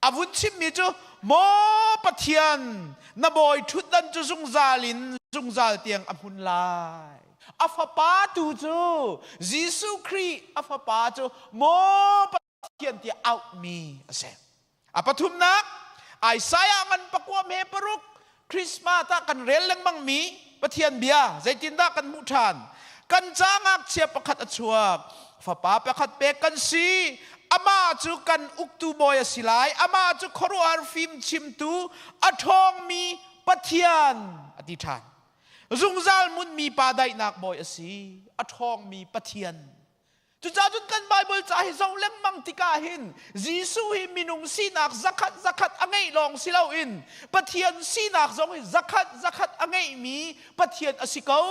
A vun chimmi cu maw Pathian na bawi ṭhutdan cu zungzal in zungzal tiang a hmun lai. A fapa tu cu Jesuh Khrih a fapa cu maw Pathian tiah auhmi a si. A pathumnak Isaiah ngan pakua me paruk Christmas ah kan rel lengmang mi Pathian bia zeitindah kan hmuh ṭhan? Kan ca ngakchia pakhat a chuak, fapa pakhat pek kan si. Amah cu kan uktu bawi a si lai. Amah cu khuaruahhar fim chimtu, a ṭhawngmi Pathian a ti ṭhan. Zungzal munmi pa daihnak bawi a si, a ṭhawngmi Pathian. Cucaah cun kan Bible ca hi zoh lengmang tikah hin Jesuh hi minung sinak zakhat zakhat a ngeih lawng si loin Pathian sinak zong hi zakhat zakhat a ngeihmi Pathian a si ko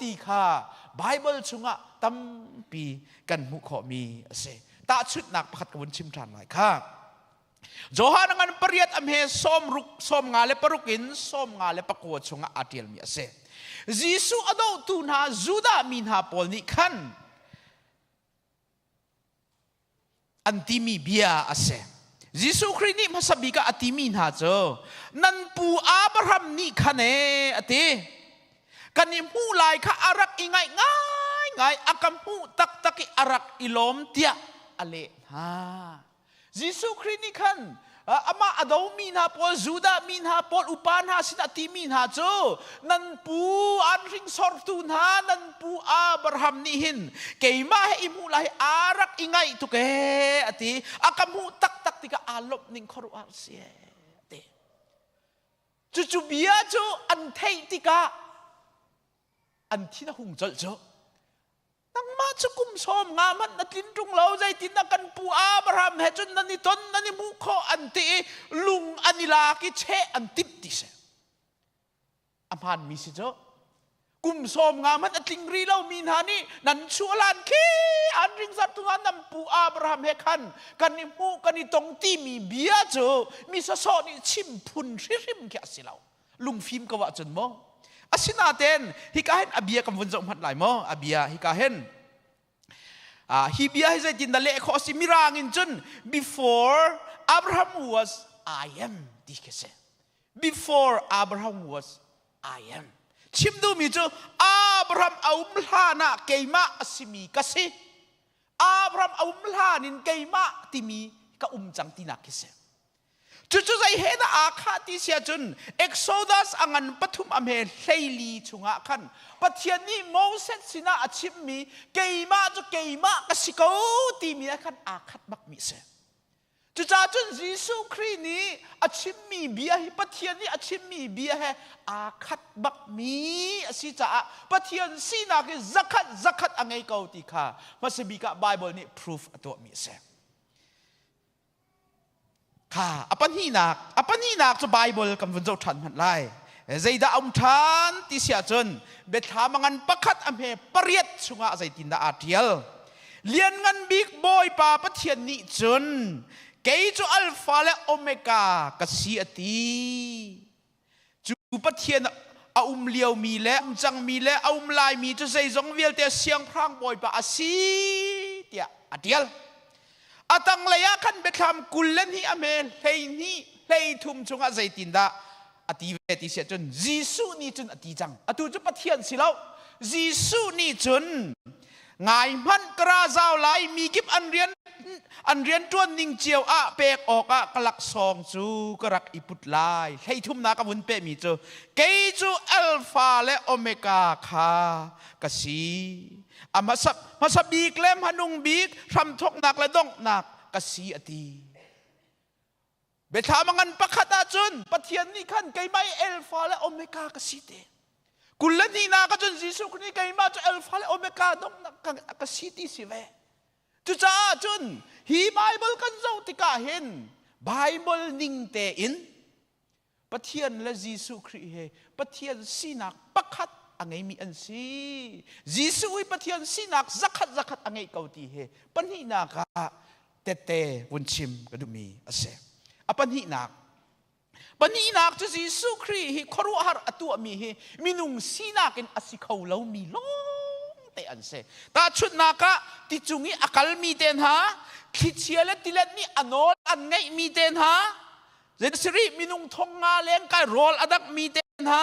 ti kha Bible chungah tampi kan hmuh khawhmi a si. Tahchunhnak pakhat ka vun chim ṭhan lai kha. Johan ngan pariat a hme sawm ruk sawm nga le paruk in sawm nga le pakua chungah aa ṭialmi a si. Jesuh a dohtu hna Judah mi hna pawl nih khan an timi bia a si. Jesuh Khrih nih hmasa bik ah a timi hna cu nan pu Abraham nih khan ee a ti. Kan i hmuh lai kha a rak i ngaih ngaingai a ka hmuh taktak i a rak i lawm tiah a leh hna. Jesuh Khrih nih khan amah a domi hna pawl Judah mi hna pawl upa hna sinah timi hna cu nan pu an hringsortu hna nan pu Abraham nih hin keimah he i hmuh lai aa rak i ngaih tuk ee a ti a ka hmuh taktak tikah aa lawmh ning khuaruahhar si ee a ti cucu bia cu an theih tikah an thin a hung colh cu Nangmah cu kum sawm nga hmanh na tlin ṭung lo zeitindah kan pu Abraham he cun nan i ton nan i hmuh khawh an ti i lung an i lak i cheh an timh ti si. A hmaanmi si cu kum sawm nga hmanh a tling rih lomi hna nih nan chuahlan khi an ringzat tu nan pu Abraham he khan kan i hmuh kan i tong timi bia cu mi sawsawh nih chim phun hrihrim khi a si lo. Lungfim ko ahcun maw asinaten hika hin a bia kan vun zoh hmanh lai maw a bia hika hin hi bia hi zeitin dah leh khawh a si mirang in cun before Abraham was I am ti khi si before Abraham was I am chim duhmi cu Abraham a um hlan ah keimah a simi ka si Abraham a um hlan in keimah timi ka um cang tinak khi si Cucu zei he dah aa khah ti si ahcun Exodus a ngan pathum a hme hleili chungah khan Pathian nih Moses sinah a chimmi keimah cu keimah ka si ko timi ah khan aa khat bakmi a si. Cucaah cun Jesuh Khrih nih a chimmi bia hi Pathian nih a chimmi bia he aa khat bakmi a si caah Pathian sinak hi zakhat zakhat a ngei ko ti kha hmasa bik ah Bible nih proof a tuahmi a si. Kha a pahnihnak a pahnihnak cu Bible kan vun zoh ṭhan hmanh lai. Zeidah a um ṭhan ti si ahcun biathlam a ngan pakhat a hme pariat chungah zeitindah aa ṭial. Lianngan bik Bawipa Pathian nih cun kei cu Alpha le Omega ka si a ti. Cu Pathian a um liomi le um cangmi le a um laimi cu zeizong vialte siangpahrang bawipa a si tiah a ṭial. A tanglei ah khan biathlam 20 le hnih a hme 12 hleithum chungah zeitindah a ti ve ti si ahcun Jesuh nih cun a ti cang. Atu cu Pathian si lo. Jesuh nih cun ngai hmanh ka ra zau lai mi kip an rian an rianṭuan ning cio ah pek awkah ka laksawng cu ka rak i put lai hleithumnak a vun pehmi cu kei cu alpha le omega kha ka si a hmasa hmasa bik le hmanung bik hramthawknak le donghnak ka si a ti Biathlam a ngan pakhat ahcun Pathian nih khan keimah i Alpha le Omega ka si te. 20 le hnihnak ahcun Jesuh Khrih nih keimah cu Alpha le Omega donghnak ka si ti si ve. Cucaah cun hi Bible kan zoh tikah hin Bible ning tein Pathian le Jesuh Khrih he Pathian sinak pakhat a ngeimi an si. Jesuh hi Pathian sinak zakhat zakhat a ngeih ko ti hi pahnihnak ah tette vun chim ka duhmi a si. A pahnihnak pahnihnak cu Jesuh Khrih hi khuaruahhar a tuahmi hi minung sinak in a si kho lomi lawng te a si. an si. Tahchunhnak ah ti cung i a kalmi te hna, thlichia le tilet nih a nawl an ngeihmi te hna, zeisirih minung thong nga leng kai rawl a dangmi te hna,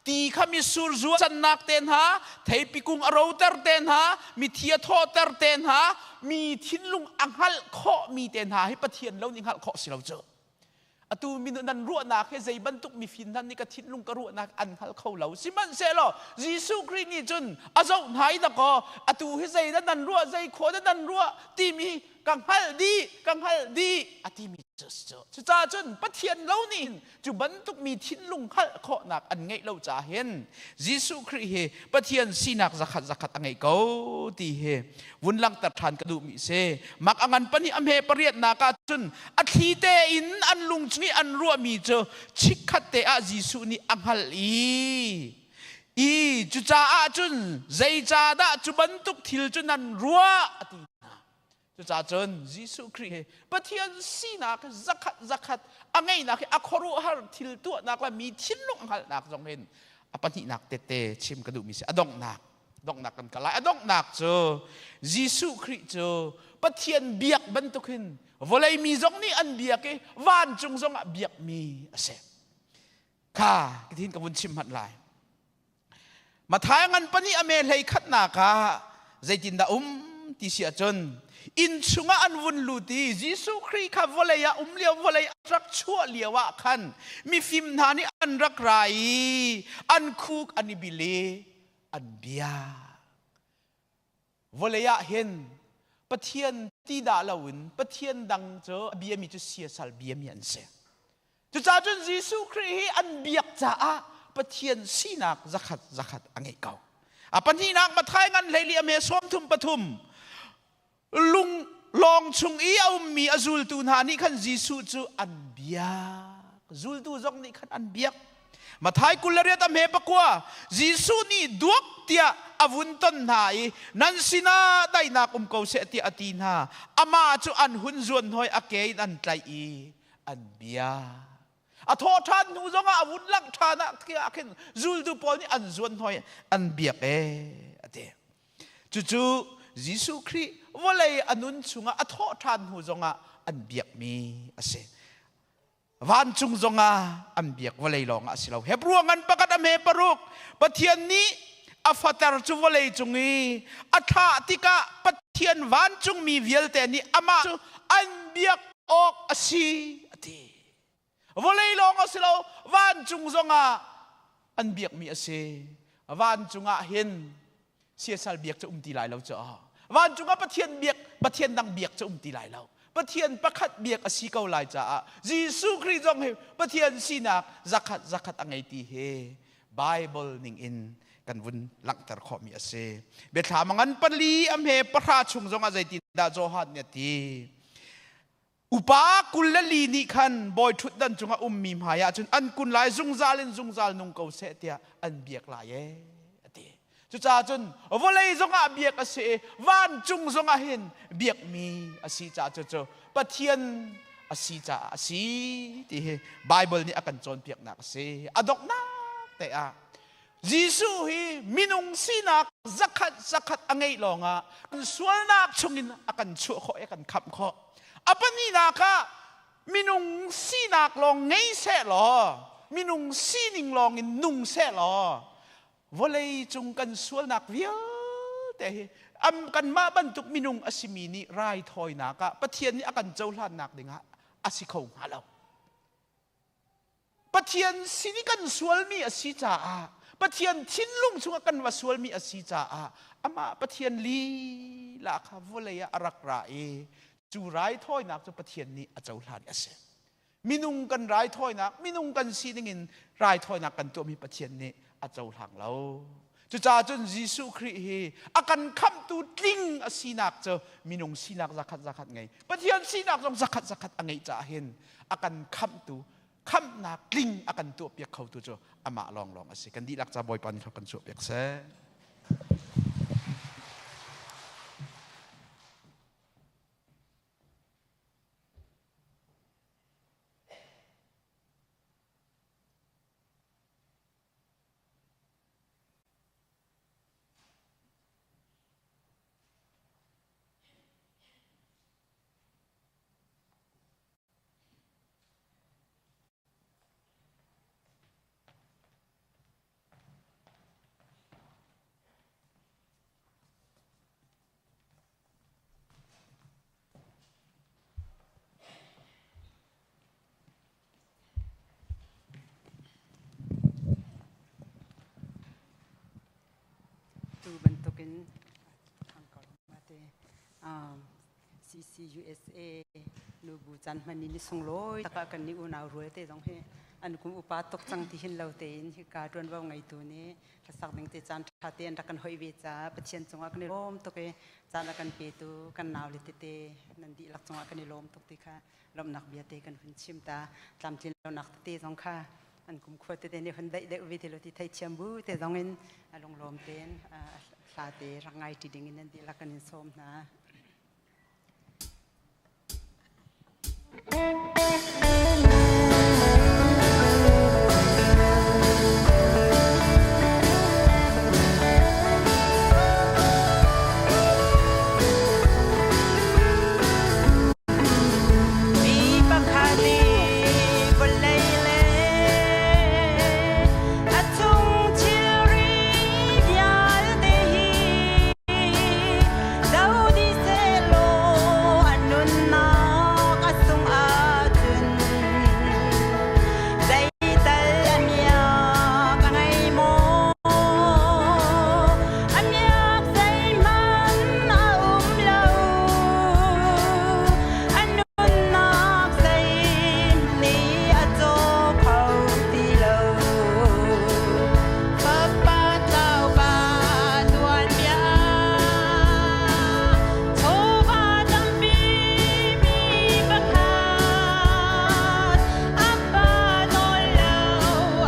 ti kha mitsur zu cannak te hna, theipi kung a roter te hna, mithi a thawhter te hna, mi thinlung a hngalh khawhmi te hna hi Pathian lo nih hngalh khawh si lo cu. Atu mi nan ruahnak hi zei bantuk mifim hna nih ka thinlung ka ruahnak an hngal kho lo. Sihmanhsehlaw Jesuh Khrih nih cun a zoh hna i dakaw atu hi zei dah nan ruah, zei khua dah nan ruah timi ka hngalh dih, ka hngalh dih a timi cu. Cucaah cun Pathian lo nih cu bantuk mi thinlung hngalh khawhnak an ngeih lo caah hin Jesuh Khrih hi Pathian sinak zakhat zakhat a ngei ko ti hi vun langhter ṭhan ka duhmi si. Mak a ngan pahnih a hme pariatnak ah cun a thli tein an lung chung i an ruahmi cu chikkhat te ah Jesuh nih a hngalh i i cucaah cun zeicahdah cu bantuk thil cu nan ruah a ti hna. Cucaah cun Jesuh Khrih hi Pathian sinak zakhat zakhat a ngeihnak hi a khuaruahhar thil tuahnak le mi thinlung hngalhnak zong hin a pahnihnak tette chim ka duhmi si a donghnak donghnak kan kal lai a donghnak cu Jesuh Khrih cu Pathian biak bantuk hin vawlei mi zong nih an biak i vancung zong ah biakmi a si kha kithin ka vun chim hmanh lai Mathai ngan pahnih a me hlei khatnak ah zeitindah um ti si ahcun inn chungah an vun lut i Jesuh Khrih kha vawlei ah um lio vawlei a rak chuah lio ah khan mifim hna nih an rak ra i an khuk an i bil i an bia. Vawlei ah hin Pathian ti dah loin Pathian dang cu a biami cu siasal biami an si. Cucaah cun Jesuh Khrih hi an biak caah Pathian sinak zakhat zakhat a ngeih ko. A pahnihnak Matthai ngan hleili a me sawm thum pathum lung lawng chung i a ummi a zultu hna nih khan Jesuh cu an biak. Zultu zong nih khan an biak. Mathai 28 a hme pakua Jesuh nih duak tiah a vun ton hna i nan sinah daihnak um ko seh tiah a ti hna. Amah cu an hun zuan hoi a ke in an tlaih i an bia. A thawh ṭhan hnu zongah a vun langh ṭhan ah khin zultu pawl nih an zuan hoi an biak ee a ti. Cucu Jesuh Khrih vawlei a nun chungah a thawh ṭhan hnu zongah an biakmi a si. Vancung zongah an biak vawlei lawngah a si lo. Hebrew ngan pakhat a hme paruk Pathian nih a fater cu vawlei cung i a thlah tikah Pathian vancungmi vialte nih amah cu an biak awk a si a ti. Vawlei lawng a si lo, vancung zongah an biakmi a si. Vancung ah hin siasal biak cu um ti lai lo cu vancung ah Pathian biak Pathian dang biak cu um ti lai lo Pathian pakhat biak a si ko lai caah Jesuh Khrih zong hi Pathian sinak zakhat zakhat a ngei ti hi Bible ning in kan vun langhter khawhmi a si biathlam a ngan pali a hme pahra chung zong ah zeitindah Johan nih a ti Upa 24 nih khan bawi ṭhutdan cungah ummi hmaiah cun an kun lai zungzal in zungzal nung ko seh tiah an biak lai ee a ti. Cucaah cun vawlei zongah biak a si i vancung zongah hin biakmi a si caah cucu Pathian a si caah a si ti hi Baibal nih a kan cawnpiaknak a si. A donghnak te ah Jesuh hi minung sinak zakhat zakhat a ngeih lawngah kan sualnak chungin a kan chuah khawh i a kan khamh khawh. A pahnihnak ah minung sinak lawng ngei seh law minung sining lawng in nung seh law vawlei cung kan sualnak vialte hi am kanmah bantuk minung a simi nih raithawinak ah Pathian nih a kan cohlannak dingah a si kho hnga lo. Pathian sin i kan sualmi a si caah Pathian thinlung chungah kan va sualmi a si caah amah Pathian lila kha vawlei ah a rak ra i cu raithawinak cu Pathian nih a cohlan a si. Minung kan raithawinak, minung kan sining in raithawinak kan tuahmi Pathian nih a cohlang lo. Cucaah cun Jesuh Khrih hi a kan khamhtu tling a sinak cu minung sinak zakhat zakhat ngei. Pathian sinak zong zakhat zakhat a ngeih caah hin a kan khamhtu khamhnak tling a kan tuahpiak khotu cu amah lawnglawng a si. Kan dihlak ca Bawipa nih kan chuahpiak seh. in CCUSA nubu caan hman ni sunglawi takah kan ni unau rual te zong hi an kum upa tuk cang ti hin lo tein hika ṭuanvo ngeitu nih hlasak ding te caan ṭha te an rak kan hoih ve caah Pathian cungah kan i lawm tuk i caan a kan petu kan naule tete nan dihlak cungah kan i lawm tuk ti kha lawmhnak bia te kan hun chim ta. Tlamtlin lonak tete zong kha an kum khua tete nih hun daih deuh ve ti lo ti theithiam bu te zong in a lunglawm tein hla te rak ngai ṭi ding in nan dihlak kan in sawm hna. Mi pakhat i vawlei le a chung thilri vialte hi do dih sehlaw a nunnak a sung ahcun zeital a miak a ngei maw? A miak zeihmanh a um lo. A nunnak zei nih a caw kho ti lo. Fapa tlaupa tuanbia chawva tampi mi pakhat a pa nawl lo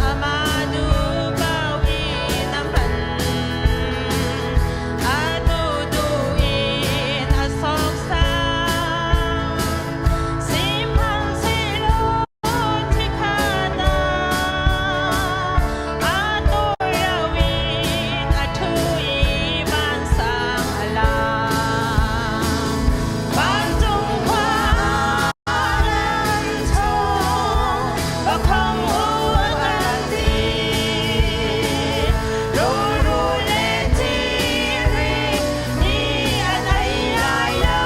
amah duh ko in a hman. A duhduh in a sawksam. Sihmanhsehlaw chikkhat ah a tur loin a ṭhu i vansang a lang. Vancung khua ram chung pakhong u a kan ti. Ruru le thiri nih an ei lai lo.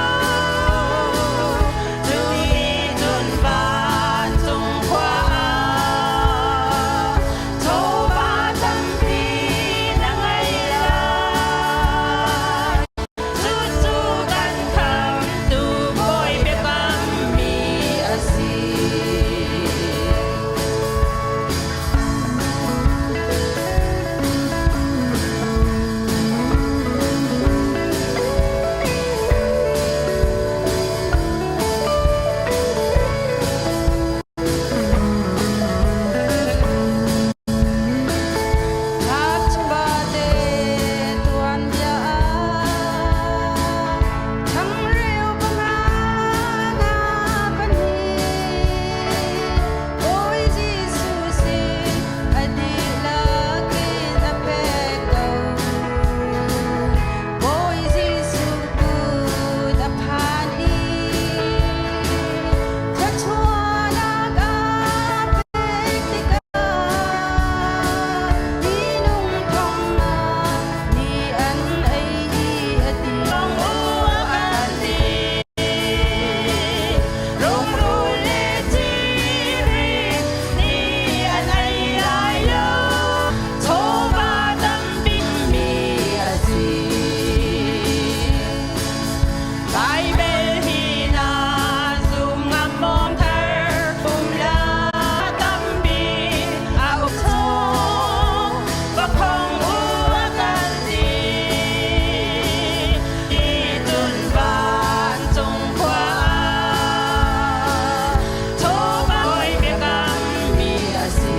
Cu ti cun vancung khua ah chawva tampi na ngei lai. Cucu kan khamtu Bawi biakammi a si. Ngakchubate tuanbia ah changreu panga nga pahnih Bawi Jesuh sin a dihlak in a pek ko. Bawi Jesuh kut a phan i thluachuahnak a pek tikah minung thongnak nih an ei i a ti. An ti. Rungrul le thiri nih an ei lai lo. Chawva tampi mi a si. Baibal hi na zum ngam mawm thar um la tampi a uk chung pakhong u a kan ti. Cun vancung khua ah chawva biakammi a si.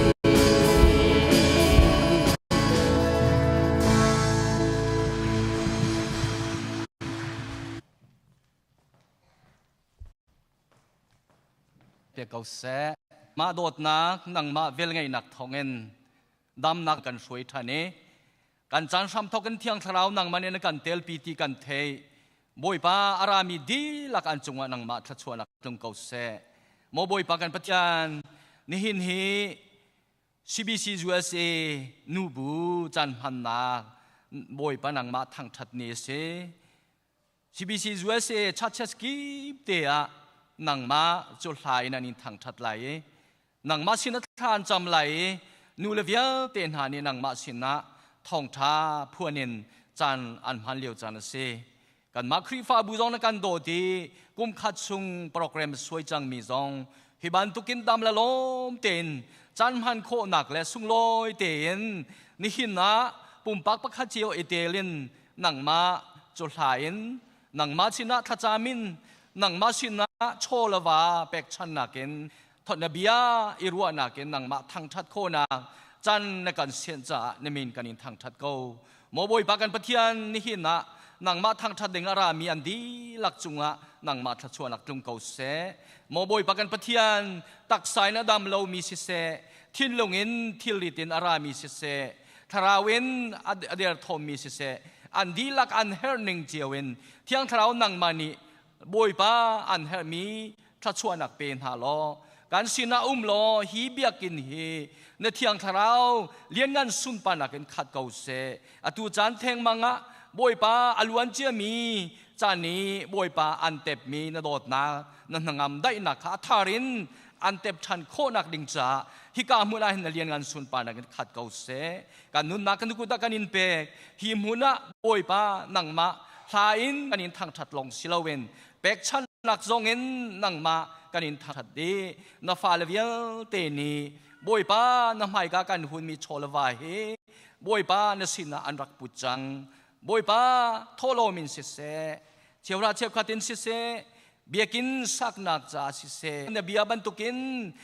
Pe ko seh. Mah dawtnak nangmah velngeihnak thawngin damnak kan hruai ṭhan i kan caan hram thawk in Thiang Thlarau nangmah nih na kan telpi ti kan theih. Bawipa a rami dihlak an cungah nangmah thluachuahnak tlung ko seh. Maw Bawipa kan Pathian, nihin hi CBC USA nubu caan hmannak Bawipa nangmah thangṭhat ni a si. CBC USA churches kip te ah nangmah cu hla in an in thangṭhat lai i nangmah sin ah thla an cam lai i nu le vialte hna nih nangmah sinah thawngṭha phuan in Caan an hman lio caan a si. Kanmah Khrihfabu zong na kan dawt i kum khat chung program suai cangmi zong hi bantukin dam le lawm tein caan hman khawhnak le sunglawi tein nihin ah pumpak pakhat cio i telin nangmah cu hla in nangmah sinah thlacam in nangmah sinah chaw le va pekchannak in thawtna bia i ruahnak in nangmah thangṭhat khawhnak can na kan sianh caah na min kan in thangṭhat ko. Maw Bawipa kan Pathian, nihin ah nangmah thangṭhat ding a rami an dihlak cungah nangmah thluachuahnak tlung ko seh. Maw Bawipa kan Pathian, taksa in a dam lomi siseh, thinlung in thilrit in a rami siseh, thlarau in a derthawmmi siseh, an dihlak an herhning cio in Thiang Thlarau nangmah nih Bawipa an herhmi thluachuahnak pe hna law kan sinah um law hi biakinn hi na Thiang Thlarau lianngan sunparnak in khat ko seh. Atu caan thengmang ah Bawipa a luan ciami caan i Bawipa an tepmi na dawtnak na hnangam daihnak kha a thar in an tep ṭhan khawhnak ding caah hika hmun ah hin na lianngan sunparnak in khat ko seh. Kan nunnak kan kut ah kan in pek. Hi hmun ah Bawipa nangmah hla in kan in thangṭhat lawng si loin pekchanhnak zongin nangmah kan in thangṭhat dih. Na fale vialte nih Bawipa na hmaika kan hunmi chaw le va hi Bawipa na sinah an rak put cang. Bawipa thawhlawm in siseh, cheuhra cheukhat in siseh, biakinn saknak caah siseh, na bia bantukin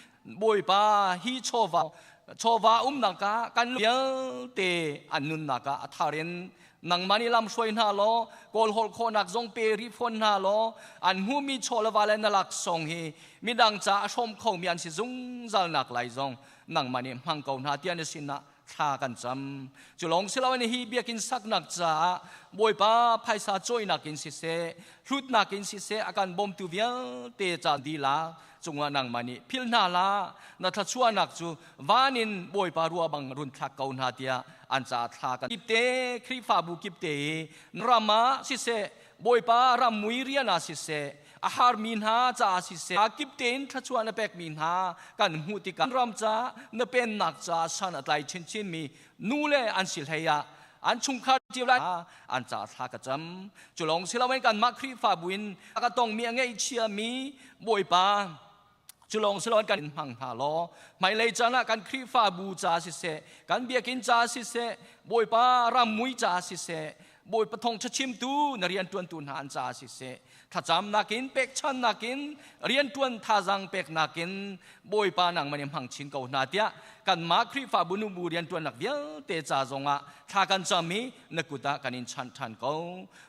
Bawipa hi chawva chawva umnak ah kan vialte an nunnak ah a thar in nangmah nih lam hruai hna law kawlhawl khawhnak zong pe rih fawn hna law an hmuhmi chaw le va le na laksawng hi midang ca a hrawm khomi an si zungzal nak lai zong nangmah nih hmang ko hna tiah na sinah thla kan cam. Cu lawng si loin hi biakinn saknak caah Bawipa phaisa cawinak in siseh, hlutnak in siseh a kan bawmtu vialte ca dihlak cungah nangmah nih philh hna hlah. Na thluachuahnak cu van in Bawipa rua bang run thlak ko hna tiah an caah thla kan kipte Khrihfabu kipte i ram ah siseh, Bawipa ram mui rian ah siseh, a harmi hna caah siseh, kipte in thluachuah na pekmi hna kan hmuh tikah ram ca na pennak caah san a tlai chinchinmi nu le an si hlei ah an chungkhar cio lai an caah thla ka cam. Cu lawng si loin kanmah Khrihfabu in ka tongmi a ngaihchiami Bawipa cu lawng si loin kan in hmang hna law hmailei caan ah kan Khrihfabu ca siseh, kan biakinn ca siseh, Bawipa rammui ca siseh, Bawipa thawngṭha chimtu na rianṭuantu hna an ca siseh, thlacamnak in pekchannak in rianṭuan thazaang peknak in Bawipa nangmah nih hmang chin ko hna tiah kanmah Khrihfabu nubu rianṭuannak vialte ca zongah thla kan cam i na kut ah kan in chanh ṭhan ko.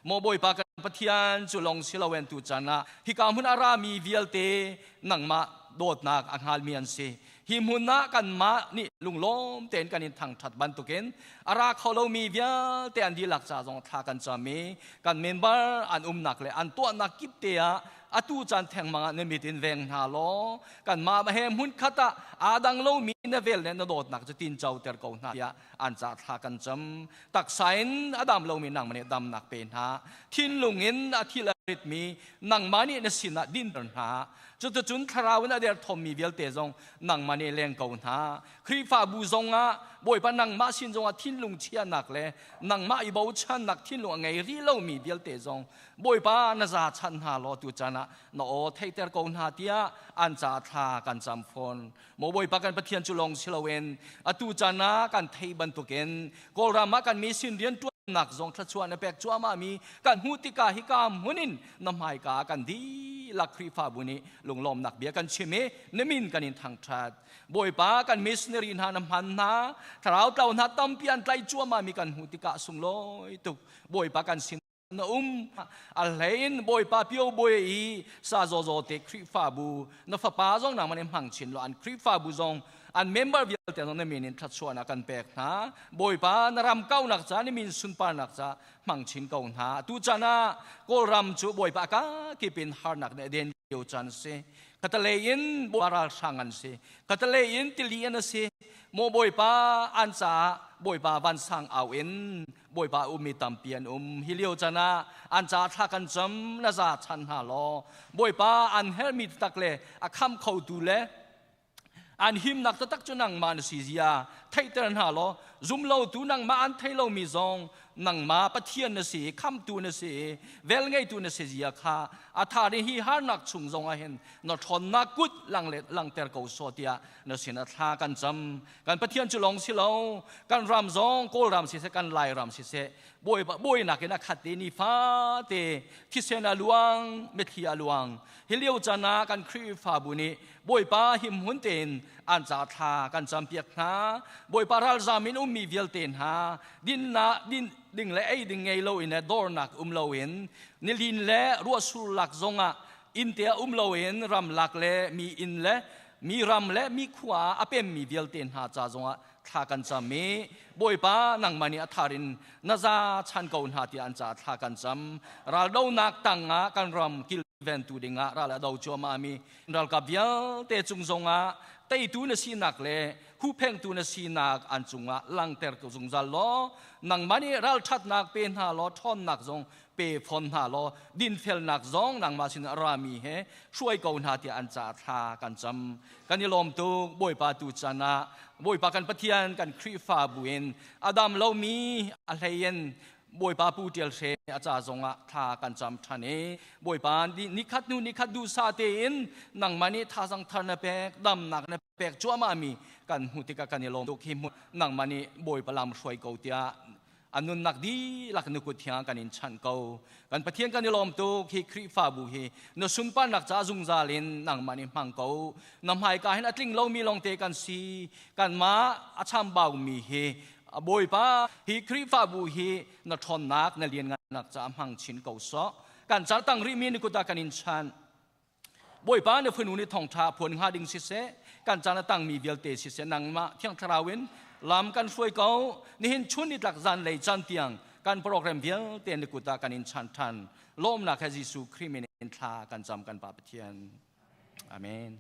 Maw Bawipa kan Pathian, cu lawng si loin tu caan ah hika hmun a rami vialte nangmah dawtnak a hngalmi an si. Hi hmun ah kanmah nih lunglawm tein kan in thangṭhat bantukin a ra kho lomi vialte an dihlak ca zong thla kan cam i kan member an umnak le an tuahnak kip te ah atu caan thengmang ah na mit in veng hna law kanmah he hmun khat ah aa dang lomi na vel le na dawtnak cu tinco ter ko hna tiah an ca thla kan cam. Taksa in a dam lomi nangmah nih damnak pe hna, thinlung in a thil a ritmi nangmah nih na sinah dinter hna, cuticun thlarau in a derthawmmi vialte zong nangmah nih leng ko hna. Khrihfabu zongah Bawipa nangmah sin zongah thinlung chiahnak le nangmah i bochannak thinlung a ngei rih lomi vialte zong Bawipa na za chan hna law tu caan ah na aw theihter ko hna tiah an ca thla kan cam fawn. Maw Bawipa kan Pathian, cu lawng si loin atu caan ah kan theih bantukin Kawlram ah kan mission rianṭuannak zong thluachuah na pek cuahmah mi kan hmuh tikah hika hmun in na hmaika ah kan dihlak Khrihfabu nih lunglawmnak bia kan chim i na min kan in thangṭhat. Bawipa kan missionary hna na hman hna, thlarau tlau hna tampi an tlaih cuahmah mi kan hmuh tikah sunglawi tuk. Bawipa kan sin na um a hlein Bawipa pio bawi i sa zaw te Khrihfabu na fapa zong nangmah nih hmang chin law an Khrihfabu zong an member vialte zong na min in thluachuahnak kan pek hna. Bawipa na ram kaunak ca, na min sunparnak ca hmang chin ko hna. Tu caan ah Kawlram cu Bawipa ka kip in harnak nih a den lio caan si. Katalei in ralhrang an si, katalei in tili an si. Maw Bawipa an caah Bawipa vansang au in Bawipa ummi tampi an um. Hi lio caan ah an caah thla kan cam, na za chan hna law Bawipa an herhmi taktak le a kham khotu le an himnak taktak cu nangmah na si zia theihter hna law zumlotu nangmah an thei lomi zong Nangmah Pathian na si, khamtu na si, velngeitu na si zia kha a tha ri hi harnak chung zong ah hin na ṭhawnnak kut lang le langter ko sawh tiah na sin a thla kan cam. Kan Pathian cu lawng si lo, kan ram zong Kawlram siseh, kan Lairam siseh, bawi bawinak in a khat i nifate thisen a luang, mitthli a luang. Hi lio caan ah kan Khrihfabu nih Bawipa himhmun tein an ca thla kan campiak hna. Bawipa ralzam in ummi vialte hna dinnak din ding le ei ding ngei loin le dornak um loin nilin le ruahsur lak zongah inn te ah um loin ramlak le mi inn le mi ram le mi khua ah a pemmi vialte hna ca zongah thla kan cam i Bawipa nangmah nih a thar in na za chan ko hna tiah an caah thla kan cam. Raldonak tangah kan ram kilventu dingah ral a do cuahmah mi ralkap vialte cung zongah teitu na sinak le huhphengtu na sinak an cungah langter ko zungzal law nangmah nih ralṭhatnak pe hna law ṭhawnnak zong pe fawn hna law dinfelnak zong nangmah sin a rami he hruai ko hna tiah an caah thla kan cam. Kan i lawm tuk Bawipa tu chan ah Bawipa kan Pathian kan Khrihfabu in a dam lomi a hlei in Bawipa Pu Ṭial Hre a ca zongah thla kan cam ṭhan i Bawipa nikhat hnu nikhat duhsah tein nangmah nih thazang thar na pek damnak na pek cuahmah mi kan hmuh tikah kan i lawm tuk hi nangmah nih Bawipa lam hruai ko tiah a nunnak dihlak na kut thiang kan in chanh ko. Kan Pathian kan i lawm tuk hi Khrihfabu hi na sunparnak ca zungzal in nangmah nih hmang ko. Na hmaika hin a tling lomi lawngte kan si. Kanmah a chambaumi hi Bawipa hi Khrihfabu hi na ṭhawnnak na lianngannak ca hmang chin ko sawh. Kan car tang rihmi ni kut ah kan in chanh. Bawipa na fanu nih thawngṭha phuan hnga ding siseh, kan caan a tangmi vialte siseh, nangmah Thiang Thlarau in lam kan hruai ko. Nihin chun nitlak zanlei caan tiang kan program vialte na kut ah kan in chan ṭhan. Lawmnak he Jesuh Khrih min in thla kan cam kan Pa Pathian. Amen.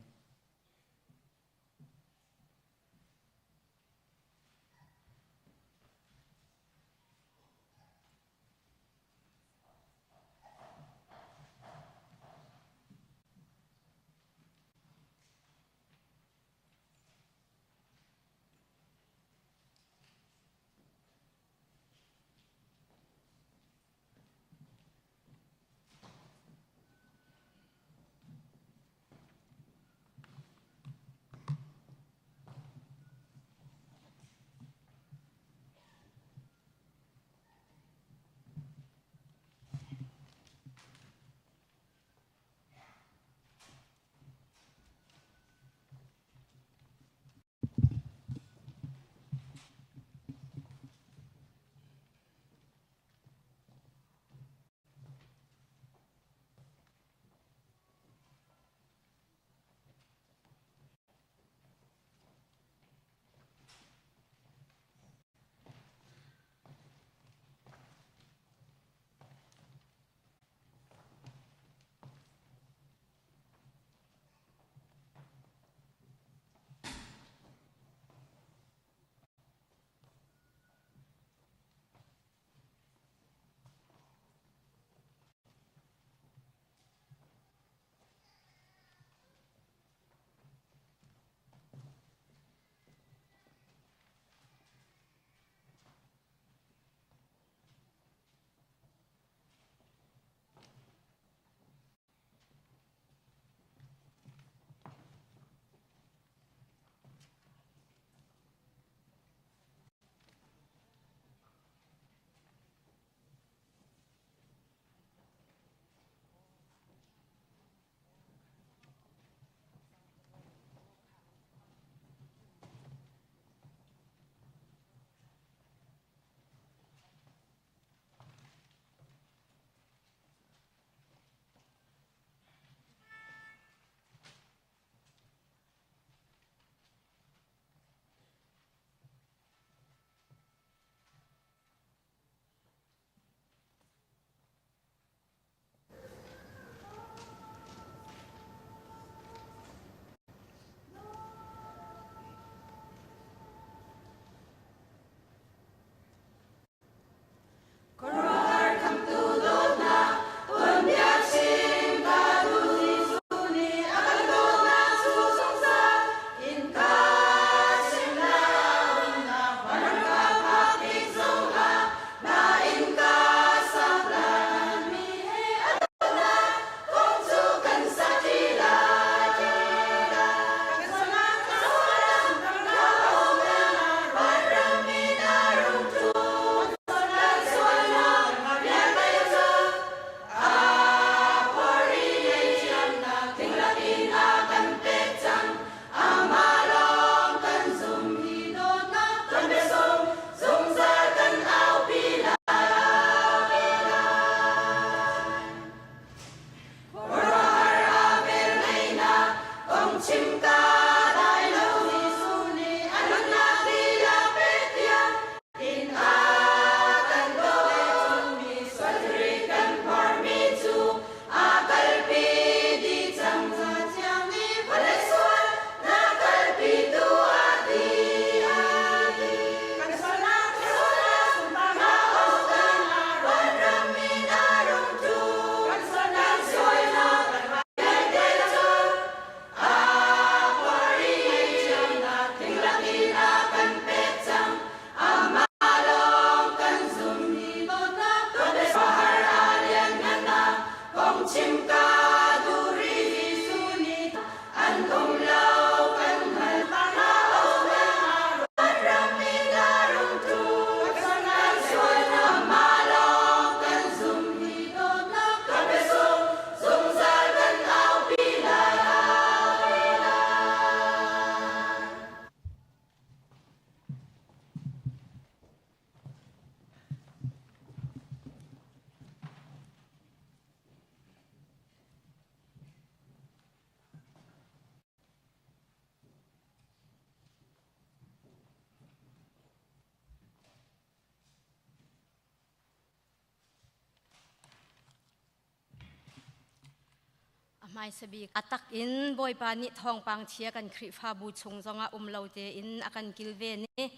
Hmaisa bik a tak in Bawipa nih thawngpang chia kan Khrihfabu chung zongah um lo tein a kan kilven i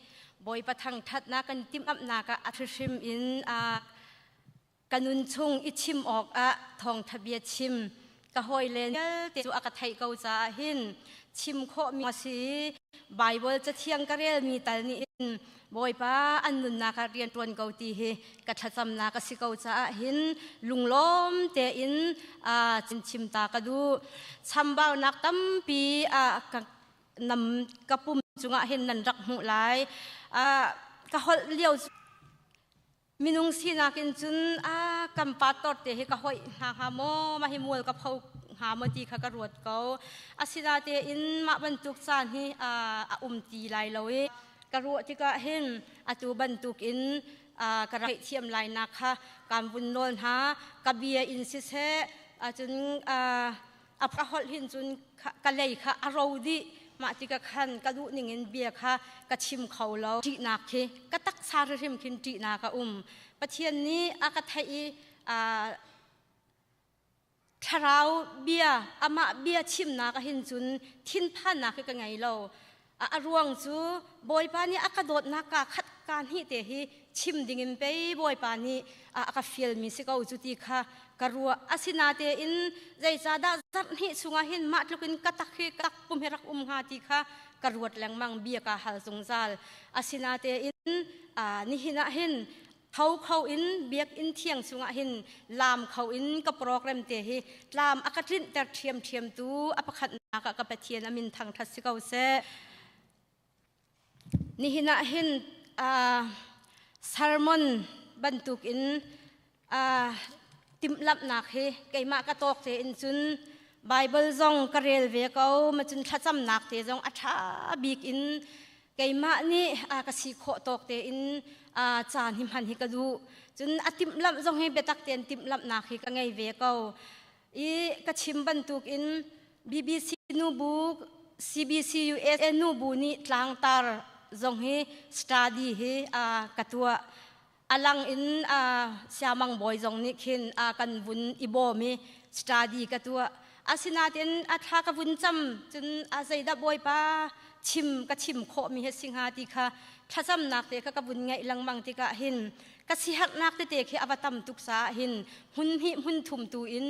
Bawipa thangṭhatnak kan timhlamhnak ah a hrihrim in a ka nun chung i chim awkah thawngṭha bia chim ka hawile vialte cu a ka theih ko caah hin chim khawhmi a si i Baibal cathiang ka relmi tal nih hin Bawipa an nunnak ah rian ṭuan ko ti hi ka thlacamnak a si ko caah hin lunglawm tein chim ta ka duh. Chambaunak tampi ka nam ka pum cungah hin nan rak hmuh lai. Ka holh lio Minung sinak in cun a kan pastor te hi ka hoih hna hnga maw, mah hi mual ka pho hnga maw ti kha ka ruat ko. Asinatein mah bantuk caan hi a um ti lai lo i ka ruah tikah hin atu bantuk in ka rak theihthiam lai nak kha kan vun nawl hna. Ka bia in siseh, cun a ka holh hin cun ka lei kha a ro dih. Mah tikah khan ka duh ning in bia kha ka chim kho lo. Ṭihnak khi ka taksa hrimhrim khin ṭihnak a um. Pathian nih a ka theih i thlarau bia amah bia chimnak ah hin cun thinphannak hi ka ngei lo. A ruang cu Bawipa nih a ka dawtnak kaa khat kaa hnih te hi chim dingin pei Bawipa nih a ka fialmi si ko cu ti kha ka ruah. Asinatein zeicahdah zarh hnih chungah hin mah tlukin ka tak hi ka tak pum hi rak um hnga ti kha ka ruat lengmang, bia kaa hal zungzal. Asinatein nihin ah hin tho kho in biakinn thiang chungah hin laam kho in ka program te hi tlam a ka tlinhter ṭhiamṭhiamtu a pakhatnak ah ka Pathian a min thangṭhat si ko seh. Nihin ah hin sermon bantukin timhlamhnak hi keimah ka tawk tein cun Bible zong ka rel ve ko, ma cun thlacamnak te zong a ṭha bik in keimah nih ka si khawh tawk tein caan hi hman hi ka duh. Cun a timhlamh zong hi biatak tein timhlamhnak hi ka ngei ve ko. I ka chim bantukin BBC nubu CBC USA nubu nih tlangtar zong hi study hi ka tuah. Alang in siamang bawi zong nih khin kan vun i bawm i study ka tuah. Asinain a thla ka vun cam cun a zeidah Bawipa chim ka chim khawhmi hi si hnga ti kha thlacamnak te kha ka vun ngaih lengmang tikah hin ka siherhnak tete khi a va tam tuk caah hin hmun hnih hmun thum tu in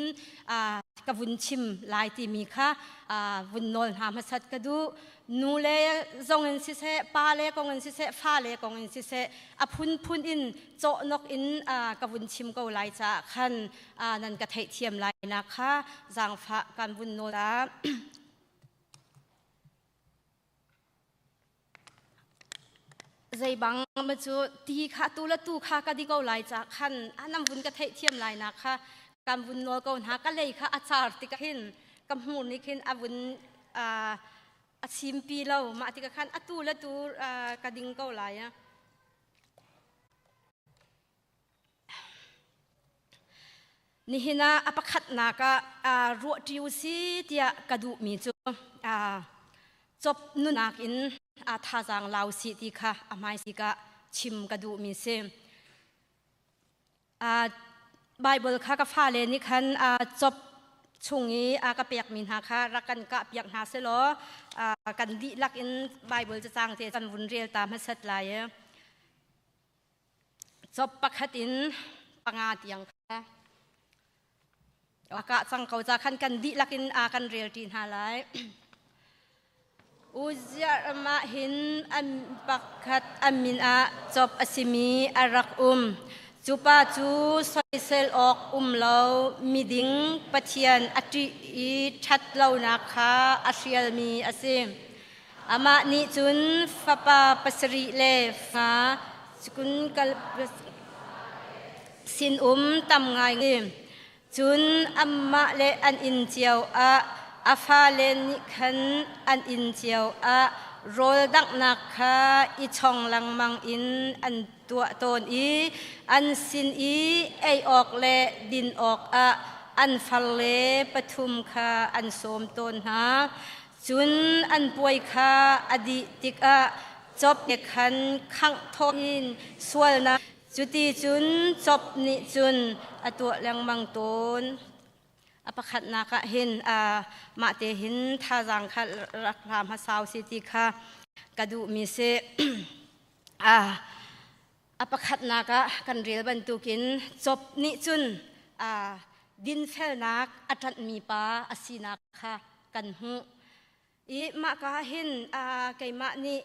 ka vun chim lai timi kha vun nawl hna hmasat ka duh. Nu le zong in siseh, pa le kong in siseh, fa le kong in siseh, a phunphun in cawhnok in ka vun chim ko lai caah khan nan ka theihthiam lai nak kha zaangfah kan vun nawl ta. Zeibang ma cu ti kha tu le tu kha ka di ko lai ca khan anam vun ka theihthiam lai nak kha kan vun nawl ko hna. Ka lei kha a car tikah hin ka hmur nih khin a vun a chimpi lo. Mah tikah khan atu le tu ka ding ko lai. Nihin ah a pakhatnak ah ruah ṭi u si tiah ka duhmi cu cop nunak in thazaang lau sih ti kha a hmaisik ah chim ka duhmi si. Bible kha ka fale nih khan cop chung i a ka pekmi hna kha rak kan kahpiak hna selaw kan dihlak in Bible cacang te kan vun rel ta hmasat lai. Cop pakhat in panga tiang kha a kah cang ko ca khan kan dihlak in a kan rel ṭi hna lai. Uziah ram ah hin an pakhat a min ah Job a simi a rak um. Cu pa cu soisel awk um lo miding Pathian a ṭih i ṭhat lonak kha a hrialmi a si. Amah nih cun fapa pasarih le fa cun sinum tam ngai. Cun amah le an inn cio ah a fale nih khan an inn cio ah rawl danghnak kha i chong lengmang in an tuah tawn i an sin i ei awk le din awkah an farle pathum kha an sawm tawn hna. Cun an puai kha a dih tikah Job nih khan khangh thawh in sualnak cuti cun Job nih cun a tuah lengmang tawn. A pakhatnak ah hin mah te hin thazaang kha rak hla hmasa usih ti kha ka duhmi si. A pakhatnak ah kan rel bantukin Job nih cun dinfelnak a ṭanhmi pa a sinak kha kan hmuh. I mah ka hin keimah nih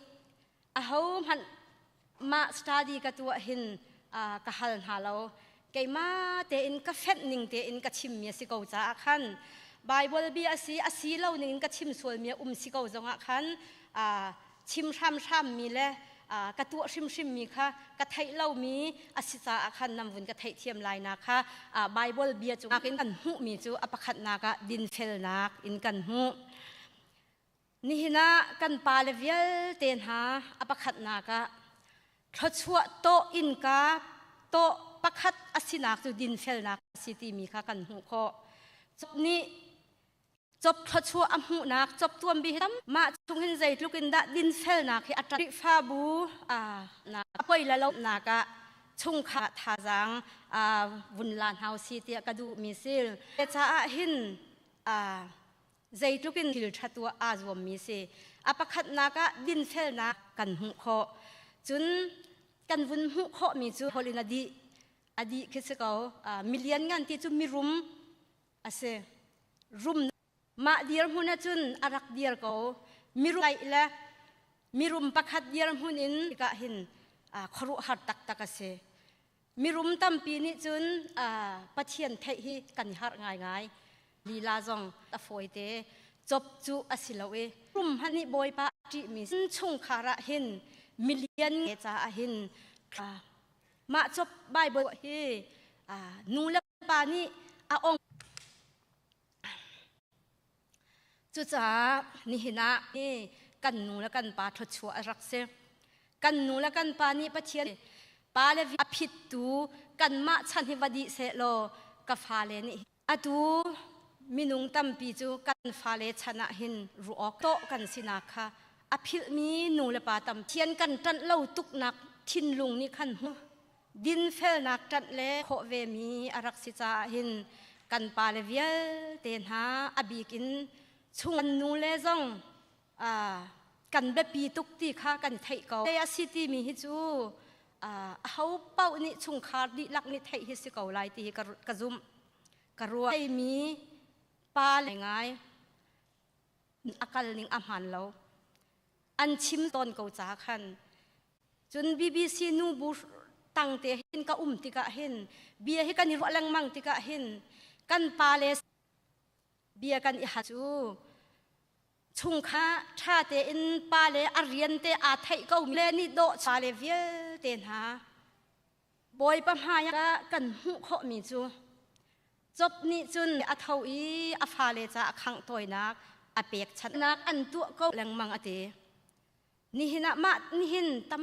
ahohmanh mah study ka tuah hin ka hal hna lo. Keimah tein ka fenh ning tein ka chimmi a si ko caah khan Bible bia a si a si lo ning in ka chim sualmi a um si ko zongah khan chim hramhrammi le ka tuah hrimhrimmi kha ka theih lomi a si caah khan nan vun ka theihthiam lai nak kha Bible bia cu in kan hmuhmi cu a pakhatnak ah dinfelnak in kan hmuh. Nihin ah kan pale vialte hna a pakhatnak ah thluachuah tawh innka tawh pakhat a sinak cu dinfelnak a si timi kha kan hmuh khawh. Nih cop thluachuah a hmuhnak cop tuambi hi tam mah chung hin zeitluk in dah dinfelnak hi a ṭat Khrihfabu na poi la lo nak ah chungkhar thazaang vun la hna si tiah ka duhmi sil caah hin zeitluk in thil ṭha tuah aa zuammi si a pakhatnak ah dinfelnak kan hmuh khawh cun kan vun hmuh khawhmi cu holh in a dih a dih khi si ko milian ngan ti cu mirum a si. Rum mah dirhmun ahcun a rak dir ko. Mirum le mirum pakhat dirhmun in tikah hin khuaruahhar taktak a si. Mirum tampi nih cun Pathian theih hi kan i harh ngaingai. Lila zong a fawite cop cu a si lo i rum hmanh nih Bawipa a ṭihmi chungkhar ah hin milian caah hin mah cop Bible hi nu le pa nih a ong. Cucaah nihin ah kan nu le kan pa thluachuah a rak si. Kan nu le kan pa nih Pathian pa le a phittu kanmah chan hi va dih seh law ka fale nih atu minung tampi cu kan fale chan ah hin ruak tawh kan sinak kha a philhmi nu le pa tam thian kan ṭanh lo tuknak thinlung nih khan Dinfelnak ṭanh le khawh vemi a rak si caah hin kan pale vialte hna a bik in chung kan nu le zong kan biapi tuk ti kha kan theih ko. A si timi hi cu aho paoh nih chungkhar dihlak nih theih hi si ko lai ti hi ka zumh. Ka ruah. Theimi pa le ngai a kal ning a hmaan lo. An chim tawn ko ca khan Cun BBC nubu tangte hin ka um tikah hin bia hi kan i ruah lengmang tikah hin kan pa le bia kan i hal cu chungkha ṭha tein pa le a rian te aa theih ko le nih dawh pa le vialte hna Bawipa hmai ah kan hmuh khawhmi cu Job nih cun a tho i a fale ca a khangh tawinak a pekchanhnak an tuah ko lengmang a ti. Nihin ah mah nihin tam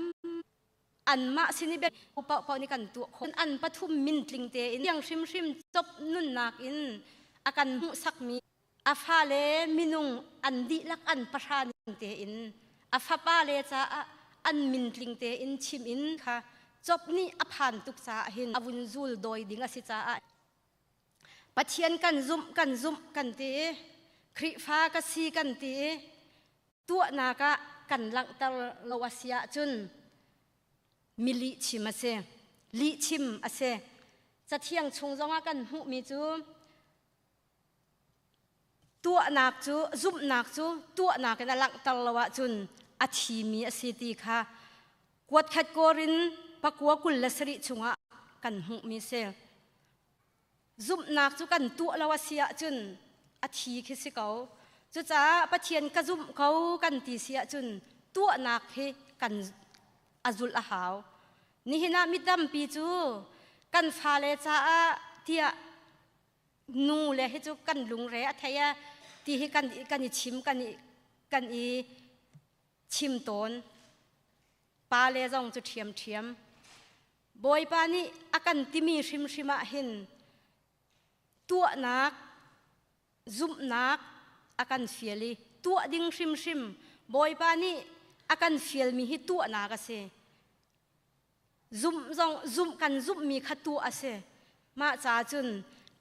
anmah sin i paohpaoh nih kan tuah khawh. An pathum min tling tein tiang hrimhrim cop nunnak in a kan hmuhsakmi a fale minung an dihlak an pahra ning tein a fapale caah an min tling tein chim in kha cop nih a phan tuk caah hin a vun zul dawi ding a si caah Pathian kan zumh kan zumh kan ti i Khrihfa ka si kan ti i tuahnak ah kan langhter lo a si ahcun mi lihchim a si. Lihchim a si. Cathiang chung zongah kan hmuhmi cu tuahnak cu zumhnak cu tuahnak in a langhter lo ahcun a thimi a si ti kha kuatkhat Korin pakua 27 chungah kan hmuhmi si. Zumhnak cu kan tuah lo a si ahcun a thi khi si ko. Cucaah Pathian ka zumh ko kan ti si ahcun tuahnak hi kan a zulh a hau. Nihin ah mi tampi cu kan fale caah tiah nu le hi cu kan lungre a thei a ti hi kan kan i chim kan i kan i chim tawn. Pa le zong cu ṭhiamṭhiam. Bawipa nih a kan timi hrimhrim ah hin tuahnak, zumhnak a kan fial i tuah ding hrimhrim Bawipa nih a kan fialmi hi tuahnak a si. Zumh zong zumh kan zumhmi kha tuah a si. Mah ca cun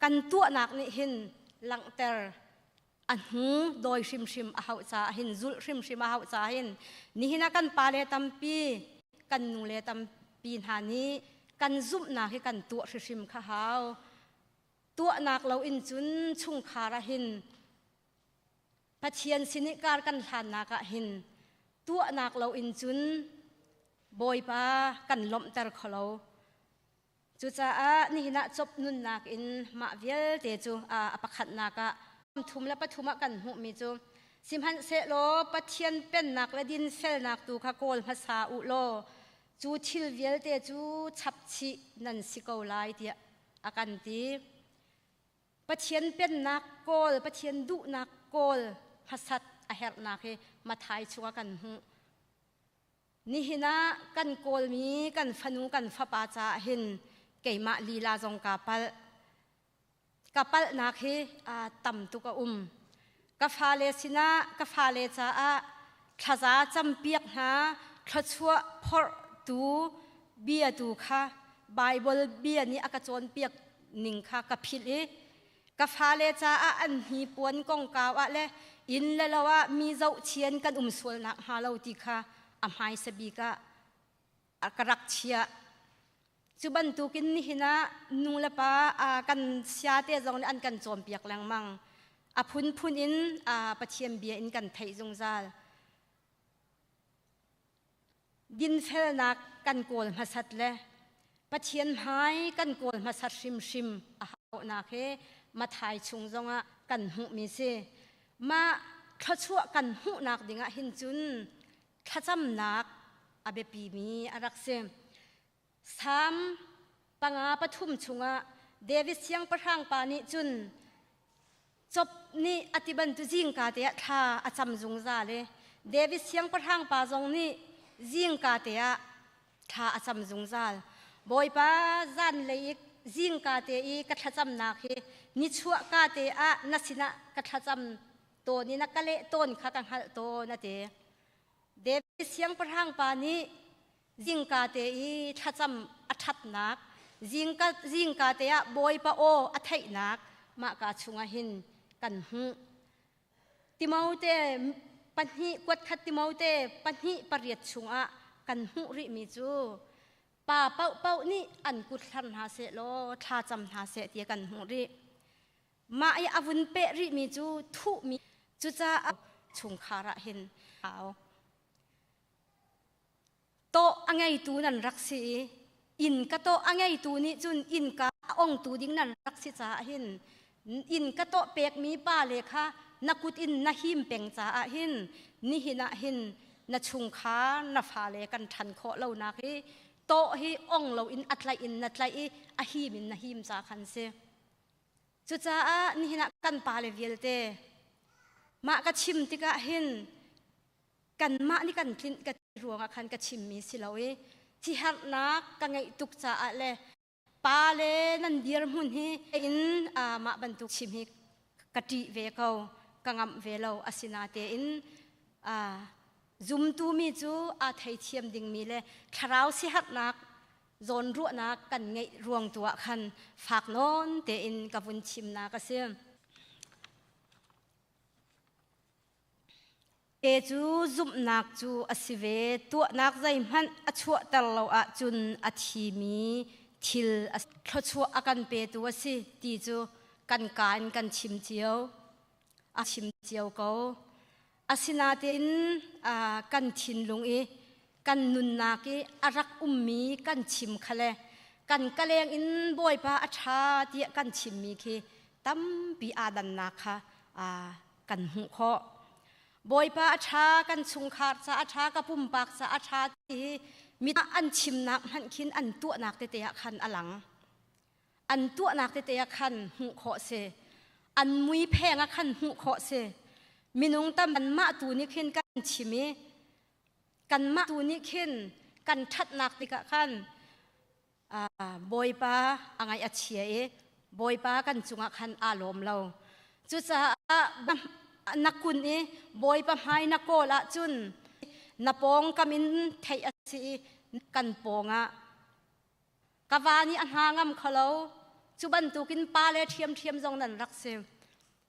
kan tuahnak nih hin langhter a hnu dawi hrimhrim a hauh caah hin zulh hrimhrim a hauh caah hin nihin ah kan pale tampi kan nule tampi hna nih kan zumhnak hi kan tuah hrimhrim kha hau. Tuahnak lo in cun chungkhar ah hin Pathian sin i kar kan hlannak ah hin tuahnak lo in cun Bawipa kan lawmhter kho lo. Cucaah nihin ah cop nunnak in mah vialte cu a pakhatnak ah thum le pathum ah kan hmuhmi cu sihmanhsehlaw Pathian pennak le dinfelnak tu kha kawl hmasa u law cu thil vialte cu chapchih nan si ko lai tiah a kan ti. Pathian pennak kawl, Pathian duhnak kawl hmasat a herhnak hi Mathai chungah kan hmuh. Nihin ah kan kawlmi kan fanu kan fapa caah hin keimah lila zong kaa palh. Ka palhnak hi tam tuk a um. Ka fale sinah ka fale caah thlaza campiak hna thluachuah phorhtu bia tu kha Baibal bia nih a ka cawnpiak ning kha ka philh i ka fale caah an hnipuan kongkau ah le inn le lo ah mi zohchian kan um sual nakhnga lo ti kha a hmaisa bik ah ka rak chiah. Cu bantukin nihin ah nu le pa kan siate zong nih an kan cawnpiak lengmang. A phunphun in Pathian bia in kan theih zungzal. Dinfelnak kan kawl hmasat le Pathian hmai kan kawl hmasat hrimhrim a hauhnak hi Mathai chung zongah kan hmuhmi si. Mah thluachuah kan hmuhnak dingah hin cun thlacamnak a biapimi a rak si. Salm panga pathum chungah David siangpahrang pa nih cun Cop nih a ti bantu zingka te ah thla a cam zungzal i David siangpahrang pa zong nih zingka te ah thla a cam zungzal. Bawipa zanlei i zingka te i ka thlacamnak hi nichuah ka te ah na sinah ka thlacam tawn i na ka leh tawn kha ka hngalh tawn a ti. David siangpahrang pa nih zingka te i thlacam a ṭhatnak, zingka, zingka te ah Bawipa aw a theihnak mahka chungah hin kan hmuh. Timote pahnih kuatkhat Timote pahnih pariat chungah kan hmuh rihmi cu pa paohpaoh nih an kut hlar hna seh law thla cam hna seh ti kan hmuh rih. Mah i a vun peh rihmi cu thuhmi cucaah chungkhar ah hin hau. Tawh a ngeitu nan rak si i inn ka tawh a ngeitu nih cun innka a ongtu ding nan rak si caah hin inn ka tawh pekmi pa le kha na kut in na him peng caah hin nihin ah hin na chungkhar na fale kan ṭhan khawh lonak hi tawh hi ong loin a tlaih in na tlaih i a him in na him ca khan si. Cucaah nihin ah kan pale vialte mah ka chim tikah hin kanmah nih kan tlinh ka ti ruangah khan ka chimmi si lo i thiherhnak ka ngeih tuk caah le pale nan dirhmun hi in mah bantuk chim hi ka ṭih ve ko ka ngamh ve lo asinatein zumtu mi cu aa theithiam dingmi le thlarau siherhnak zawnruahnak kan ngeih ruang tu ah khan fak nawn tein ka vun chimnak a si. Te cu zumhnak cu a si ve tuahnak zeihmanh a chuahter lo ahcun a thimi thil a thluachuah a kan petu a si ti cu kan ka in kan chim cio a chim cio ko Asinain kan thinlung i kan nunnak i a rak ummi kan chim kha le kan kaleng in Bawipa a ṭha tiah kan chimmi khi tampi aa dannak kha kan hmuh khawh. Bawipa a ṭha, kan chungkhar ca a ṭha, ka pumpak ca a ṭha ti hi mi an chimnak hmanh khin an tuahnak tete ah khan a lang. An tuahnak tete ah khan hmuh khawh si. An mui pheng ah khan hmuh khawh si. Minung tam anmah tu nih khin kan chim i kanmah tu nih khin kan ṭhatnak tikah khan Bawipa a ngaih a chia i Bawipa kan cungah khan aa lawm lo. Cucaah na kun i Bawipa hmai na kawl ahcun na pawngkam in theih a si i kan pawngah Ka va nih a hna ngam kho lo. Cu bantukin pa le ṭhiamṭhiam zong nan rak si.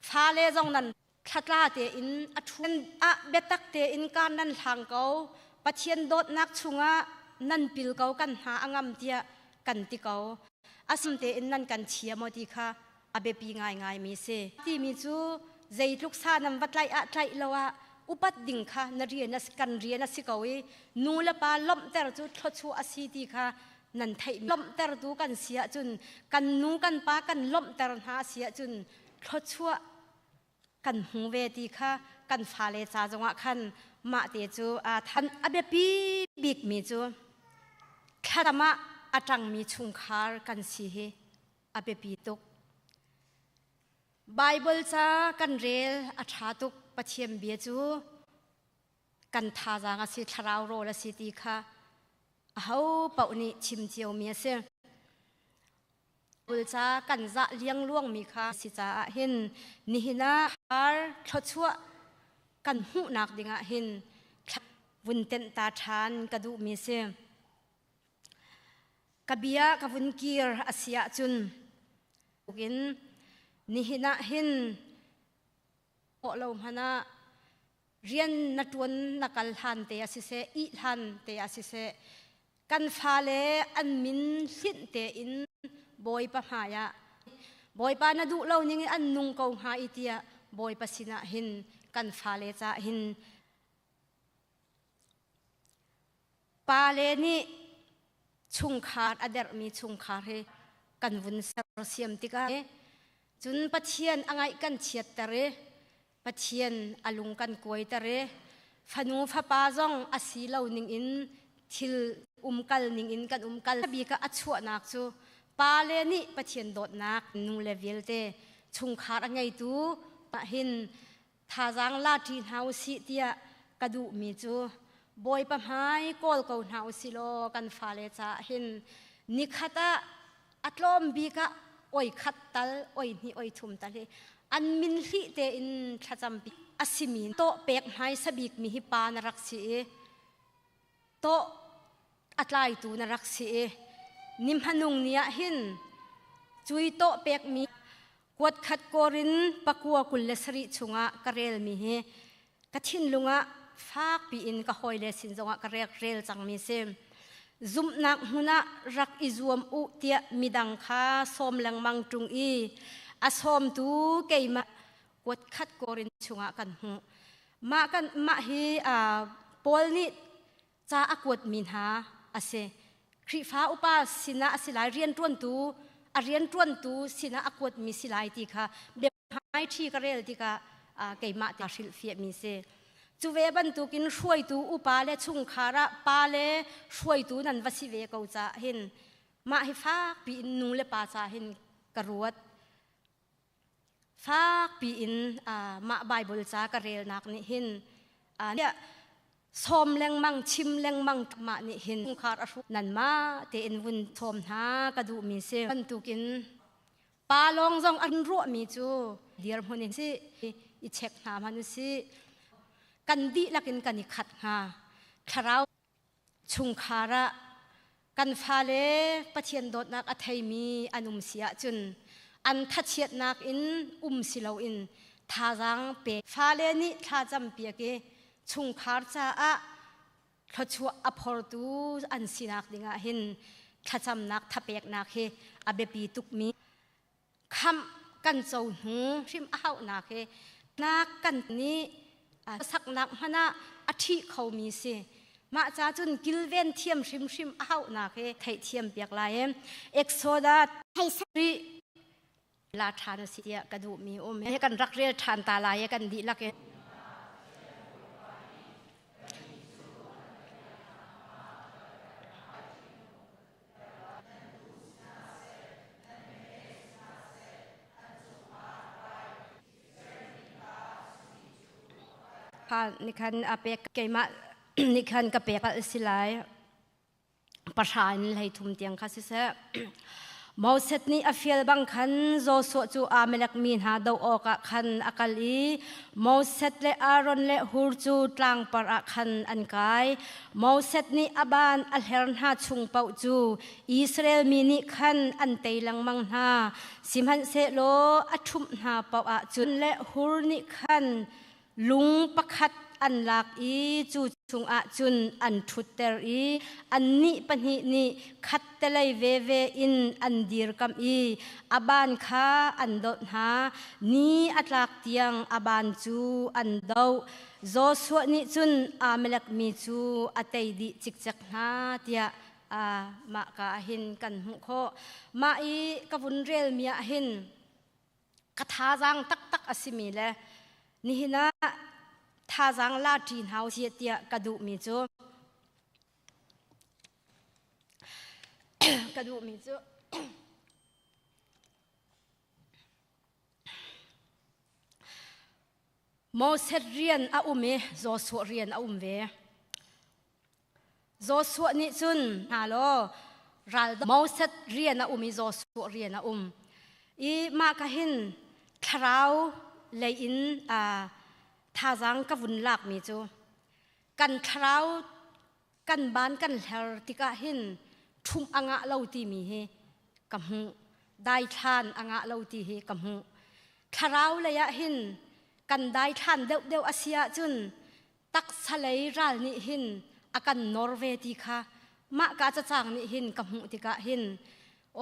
Fale zong nan thlatla tein a thu ah biatak tein kaan nan hlang ko. Pathian dawtnak chungah nan pil ko kan hna a ngam tiah kan ti ko. Asim tein nan kan chia maw ti kha a biapi ngaingai mi si. Timi cu zeitluk sa nan va tlaih ah tlaih lo ah upat ding kha na rian kan rian a si ko i nu le pa lawmhter cu thluachuah a si ti kha nan theih lawmhtertu kan si ahcun kan nu kan pa kan lawmhter hna a si ahcun thluachuah kan hmu ve ti kha kan fale ca zongah khan mah te cu a than a biapi bikmi cu thlam ah a ṭangmi chungkhar kan si hi a biapi tuk. Baibal ca kan rel a ṭha tuk Pathian bia cu kan thazaang a si thlarau rawl a si ti kha aho paoh nih chim ciomi a si. Baibal ca kan zah liangluangmi kha si caah hin nihin ah har thluachuah kan hmuhnak dingah hin vun tenh ta ṭhan ka duhmi si. Ka bia ka vun kir a si ahcun in nihin ah hin lo hmanh ah rian na ṭuan na kal hlan te ah siseh ih hlan te ah siseh kan fale an min hlinh tein Bawipa hmai ah Bawipa na duh lo ning in an nung ko hnga i tiah Bawipa sinah hin kan fale caah hin Pale nih chungkhar a derhmi chungkhar hi kan vun sersiam tikah cun Pathian a ngaih kan chiatter i Pathian a lung kan kuaiter i fanu fapa zong a si lo ning in thil umkal ning in kan umkal bik ah a chuahnak cu pale nih Pathian dawtnak nu le vialte chungkhar a ngeitu hin thazaang la ṭi hna usih tiah ka duhmi cu Bawipa hmai kawl ko hna usih law kan fale caah hin nikhat ah a tlawm bik ah oi khat tal oi hnih oi thum tal hi an min hlih tein thlacampi a simi tawh pek hmaisa bik mi hi pa na rak si i tawh a tlaitu na rak si i ni hmanung ni ah hin cui tawh pekmi kuat khat korin pakua 27 chungah ka relmi hi ka thinlung ah fak piin ka hawile sin zongah ka rek rel cangmi si zumhnak hmun ah rak i zuam u tiah midang kha sawm lengmang ṭung i a sawmtu keimah kuat khat korin chungah kan hmuh mah kan mah hi Paul nih ca a kuatmi hna a si. Khrihfa upa sinah a si lai rianṭuantu a rianṭuantu sinah a kuatmi si lai ti kha biahmaiṭhi ka rel tikah keimah te hrilhfiahmi si. Cu ve bantukin hruaitu upa le chungkhar ah pa le hruaitu nan va si ve ko caah hin mah hi fakpi in nu le pa ca hin ka ruat. Fakpi in mah Baibal ca ka relnak nih hin sawm lengmang chim lengmang mah nih hin chungkhar a hru nanmah tein vun sawm hna ka duhmi si bantukin pa lawng zong an ruahmi cu dirhmun in si i check hna hmanh usih kan dihlak in kan i khat hnga thlarau chungkhar ah kan fale Pathian dawtnak a theimi an um si ahcun an thachiatnak in um si loin thazaang pe fale nih thlacam piak i chungkhar caah thluachuah a phortu an sinak dingah hin thlacamnak thapeknak hi a biapi tukmi khamh kan co hnu hrim a hauhnak hi nak kan nih saknak hmanh ah a ṭhih khomi si mah ca cun kilven thiam hrimhrim a hauhnak hi theihthiam piak lai em Exodus ri la ṭhan a si tiah ka duhmi um he kan rak rel ṭhan ta lai kan dihlak in Nikhan a pek keimah nikhan ka pek a si lai. Pahra in 30 tiang kha siseh. Moses nih a fial bang khan Joshua cu Amalek mi hna doh awkah khan a kal i Moses le Aaron le Hur cu tlangpar ah khan an kai. Moses nih a ban a hler hna chung paoh cu Israel mi nih khan an tei lengmang hna. Sihmanhsehlaw a ṭhumh hna paoh ahcun le Hur nih khan lung pakhat an lak i cu chungah cun an ṭhutter i annih pahnih nih khattelei veve in an dirkamh i a ban kha an dolh hna. Ni a tlak tiang a ban cu an doh. Joshua nih cun Amalek mi cu a tei dih cikcek hna tiah mah ka ah hin kan hmuh khawh. Mah i ka vun relmi ah hin ka thazaang taktak a simi le nihin ah thazaang la ṭi hna usih tiah ka duhmi cu ka duhmi cu Moses rian a um i Joshua rian a um ve. Joshua nih cun hna law ral Moses rian a um i Joshua rian a um. I mah ka hin thlarau lei in thazaang ka vun lakmi cu kan thlarau kan ban kan hler tikah hin ṭhumh a ngah lo timi hi ka hmuh. Daithlan a ngah lo ti hi ka hmuh. Thlarau lei ah hin kan daithlan deuhdeuh a si ahcun taksa lei ral nih hin a kan nor ve ti kha mah ka cacang nih hin ka hmuh tikah hin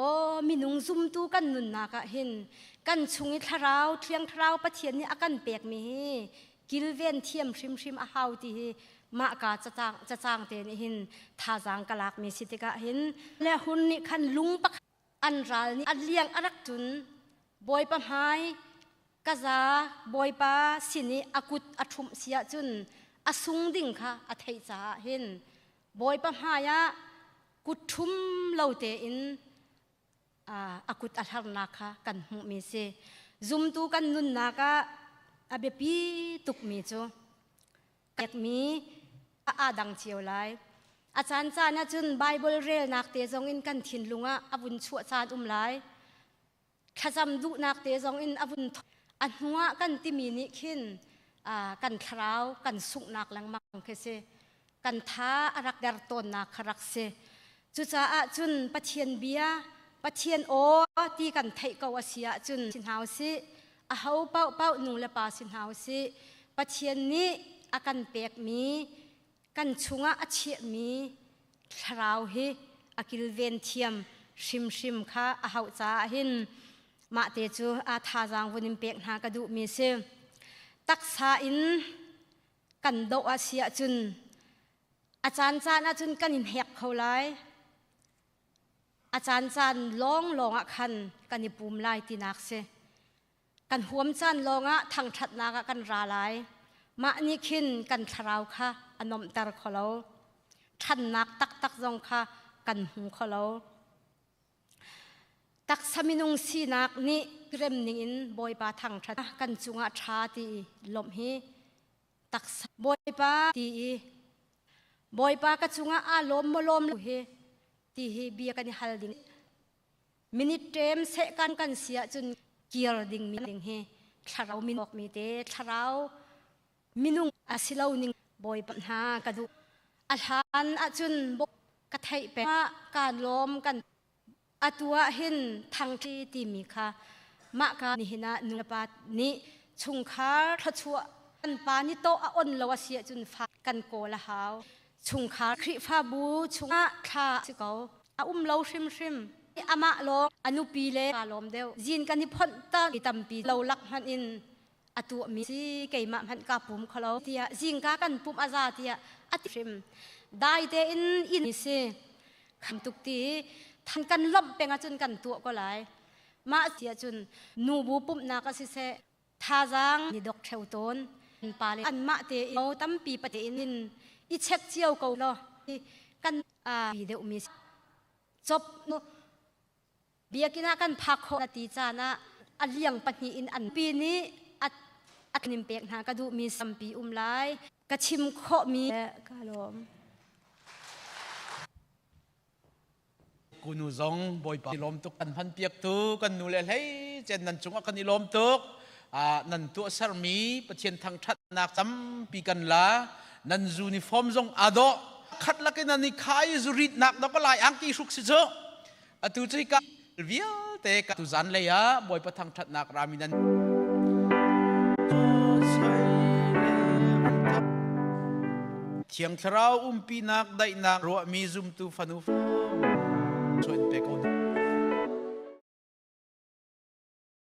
aw minung zumtu kan nunnak ah hin kan chung i thlarau thiang thlarau Pathian nih a kan pekmi hi kilven thiam hrimhrim a hau ti hi mah ka cacang cacang te nih hin thazaang ka lakmi si tikah hin le hun nih khan lung pakhat an ral nih a liang a rak cun Bawipa hmai kaza Bawipa sin i a kut a ṭhumh si ahcun a sung ding kha a theih caah hin Bawipa hmai ah kut ṭhum lo tein a kut a hlarnak kha kan hmuhmi si. Zumtu kan nunnak ah a biapi tukmi cu pekmi aa dang cio lai. A caan caan ahcun Baibal relnak te zong in kan thinlung ah a vun chuah caan um lai. Thlacam duhnak te zong in a vun a hnuah kan timi nih khin kan thlarau kan sunghnak lengmang khi si. Kan tha a rak der tawnnak kha rak si. Cucaah cun Pathian bia, Pathian aw ti kan theih ko a si ahcun si hna usih. Aho paohpaoh nu le pa si hna usih. Pathian nih a kan pekmi, kan chungah a chiahmi thlarau hi a kilven thiam hrimhrim kha a hauh caah hin mah te cu a thazaang vun in pek hna ka duhmi si. Taksa in kan doh a si ahcun A caancaan ahcun kan in hek kho lai. A caancaan lawnglawng ah khan kan i pum lai tinak si. Kan huam caan lawngah thangṭhatnak ah kan ra lai. Mah nih khin kan thlarau kha a nuamhter kho lo. Ṭhannak taktak zong kha kan hmu kho lo. Taksa minung sinak nih rem ningin Bawipa thangṭhat kan cungah ṭha ti lawmh hi taksa Bawipa ti i Bawipa ka cungah aa lawm maw lawm lo hi ti hi bia kan i hal ding minute ṭem seh kan kan si ahcun kir ding mi ding hi thlarau min mi te thlarau minung a si lo ning Bawipa hna ka duh a hlan ahcun ka theih peng kaan lawm kan Atu ah hin thangṭi timi kha mahka nihin ah nulepa nih chungkhar thluachuah kan pa nih tawh a on lo a si ahcun fa kan kawl a hau. Chungkhar Khrihfabu chungah thla si ko. A um lo hrimhrim. Amah lawng a nupi le kaa lawm deuh. Zin kan i phonh ta tampi lo lak hmanh in a tuahmi si keimah hmanh ka pum kholo tiah zingka kan pumh a za tiah a ti hrim. Dai tein inn si. Kham tuk ti than kan lawmh peng ahcun kan tuah ko lai. Mah ti ahcun nubu pumhnak a siseh thazaang ni dok ṭheo tawn. Pa le anmah te o tampi pate in i check cio ko law kan a pi deuh mi cop biakinn ah kan phak khawh na ti caan ah a liang pahnih in an pi nih a nim pek hna ka duhmi sampi um lai ka chim khawhmi ka lawm. Kunu zong Bawipa i lawm tuk kan hman piak tu kan nu le hlei cen nan cungah kan i lawm tuk. Nan tuah sermi Pathian thangṭhatnak tampi kan la. Nan uniform zong aa dawh. Khat lakin nan i khai zurit nak dok lai angki hruk si cu. Atu cu ka vialte ka tu zan lei ah Bawipa thangṭhatnak rami nan Thiang Thlarau umpinak daihnak ruahmi zumtu fanu chuan pe ko.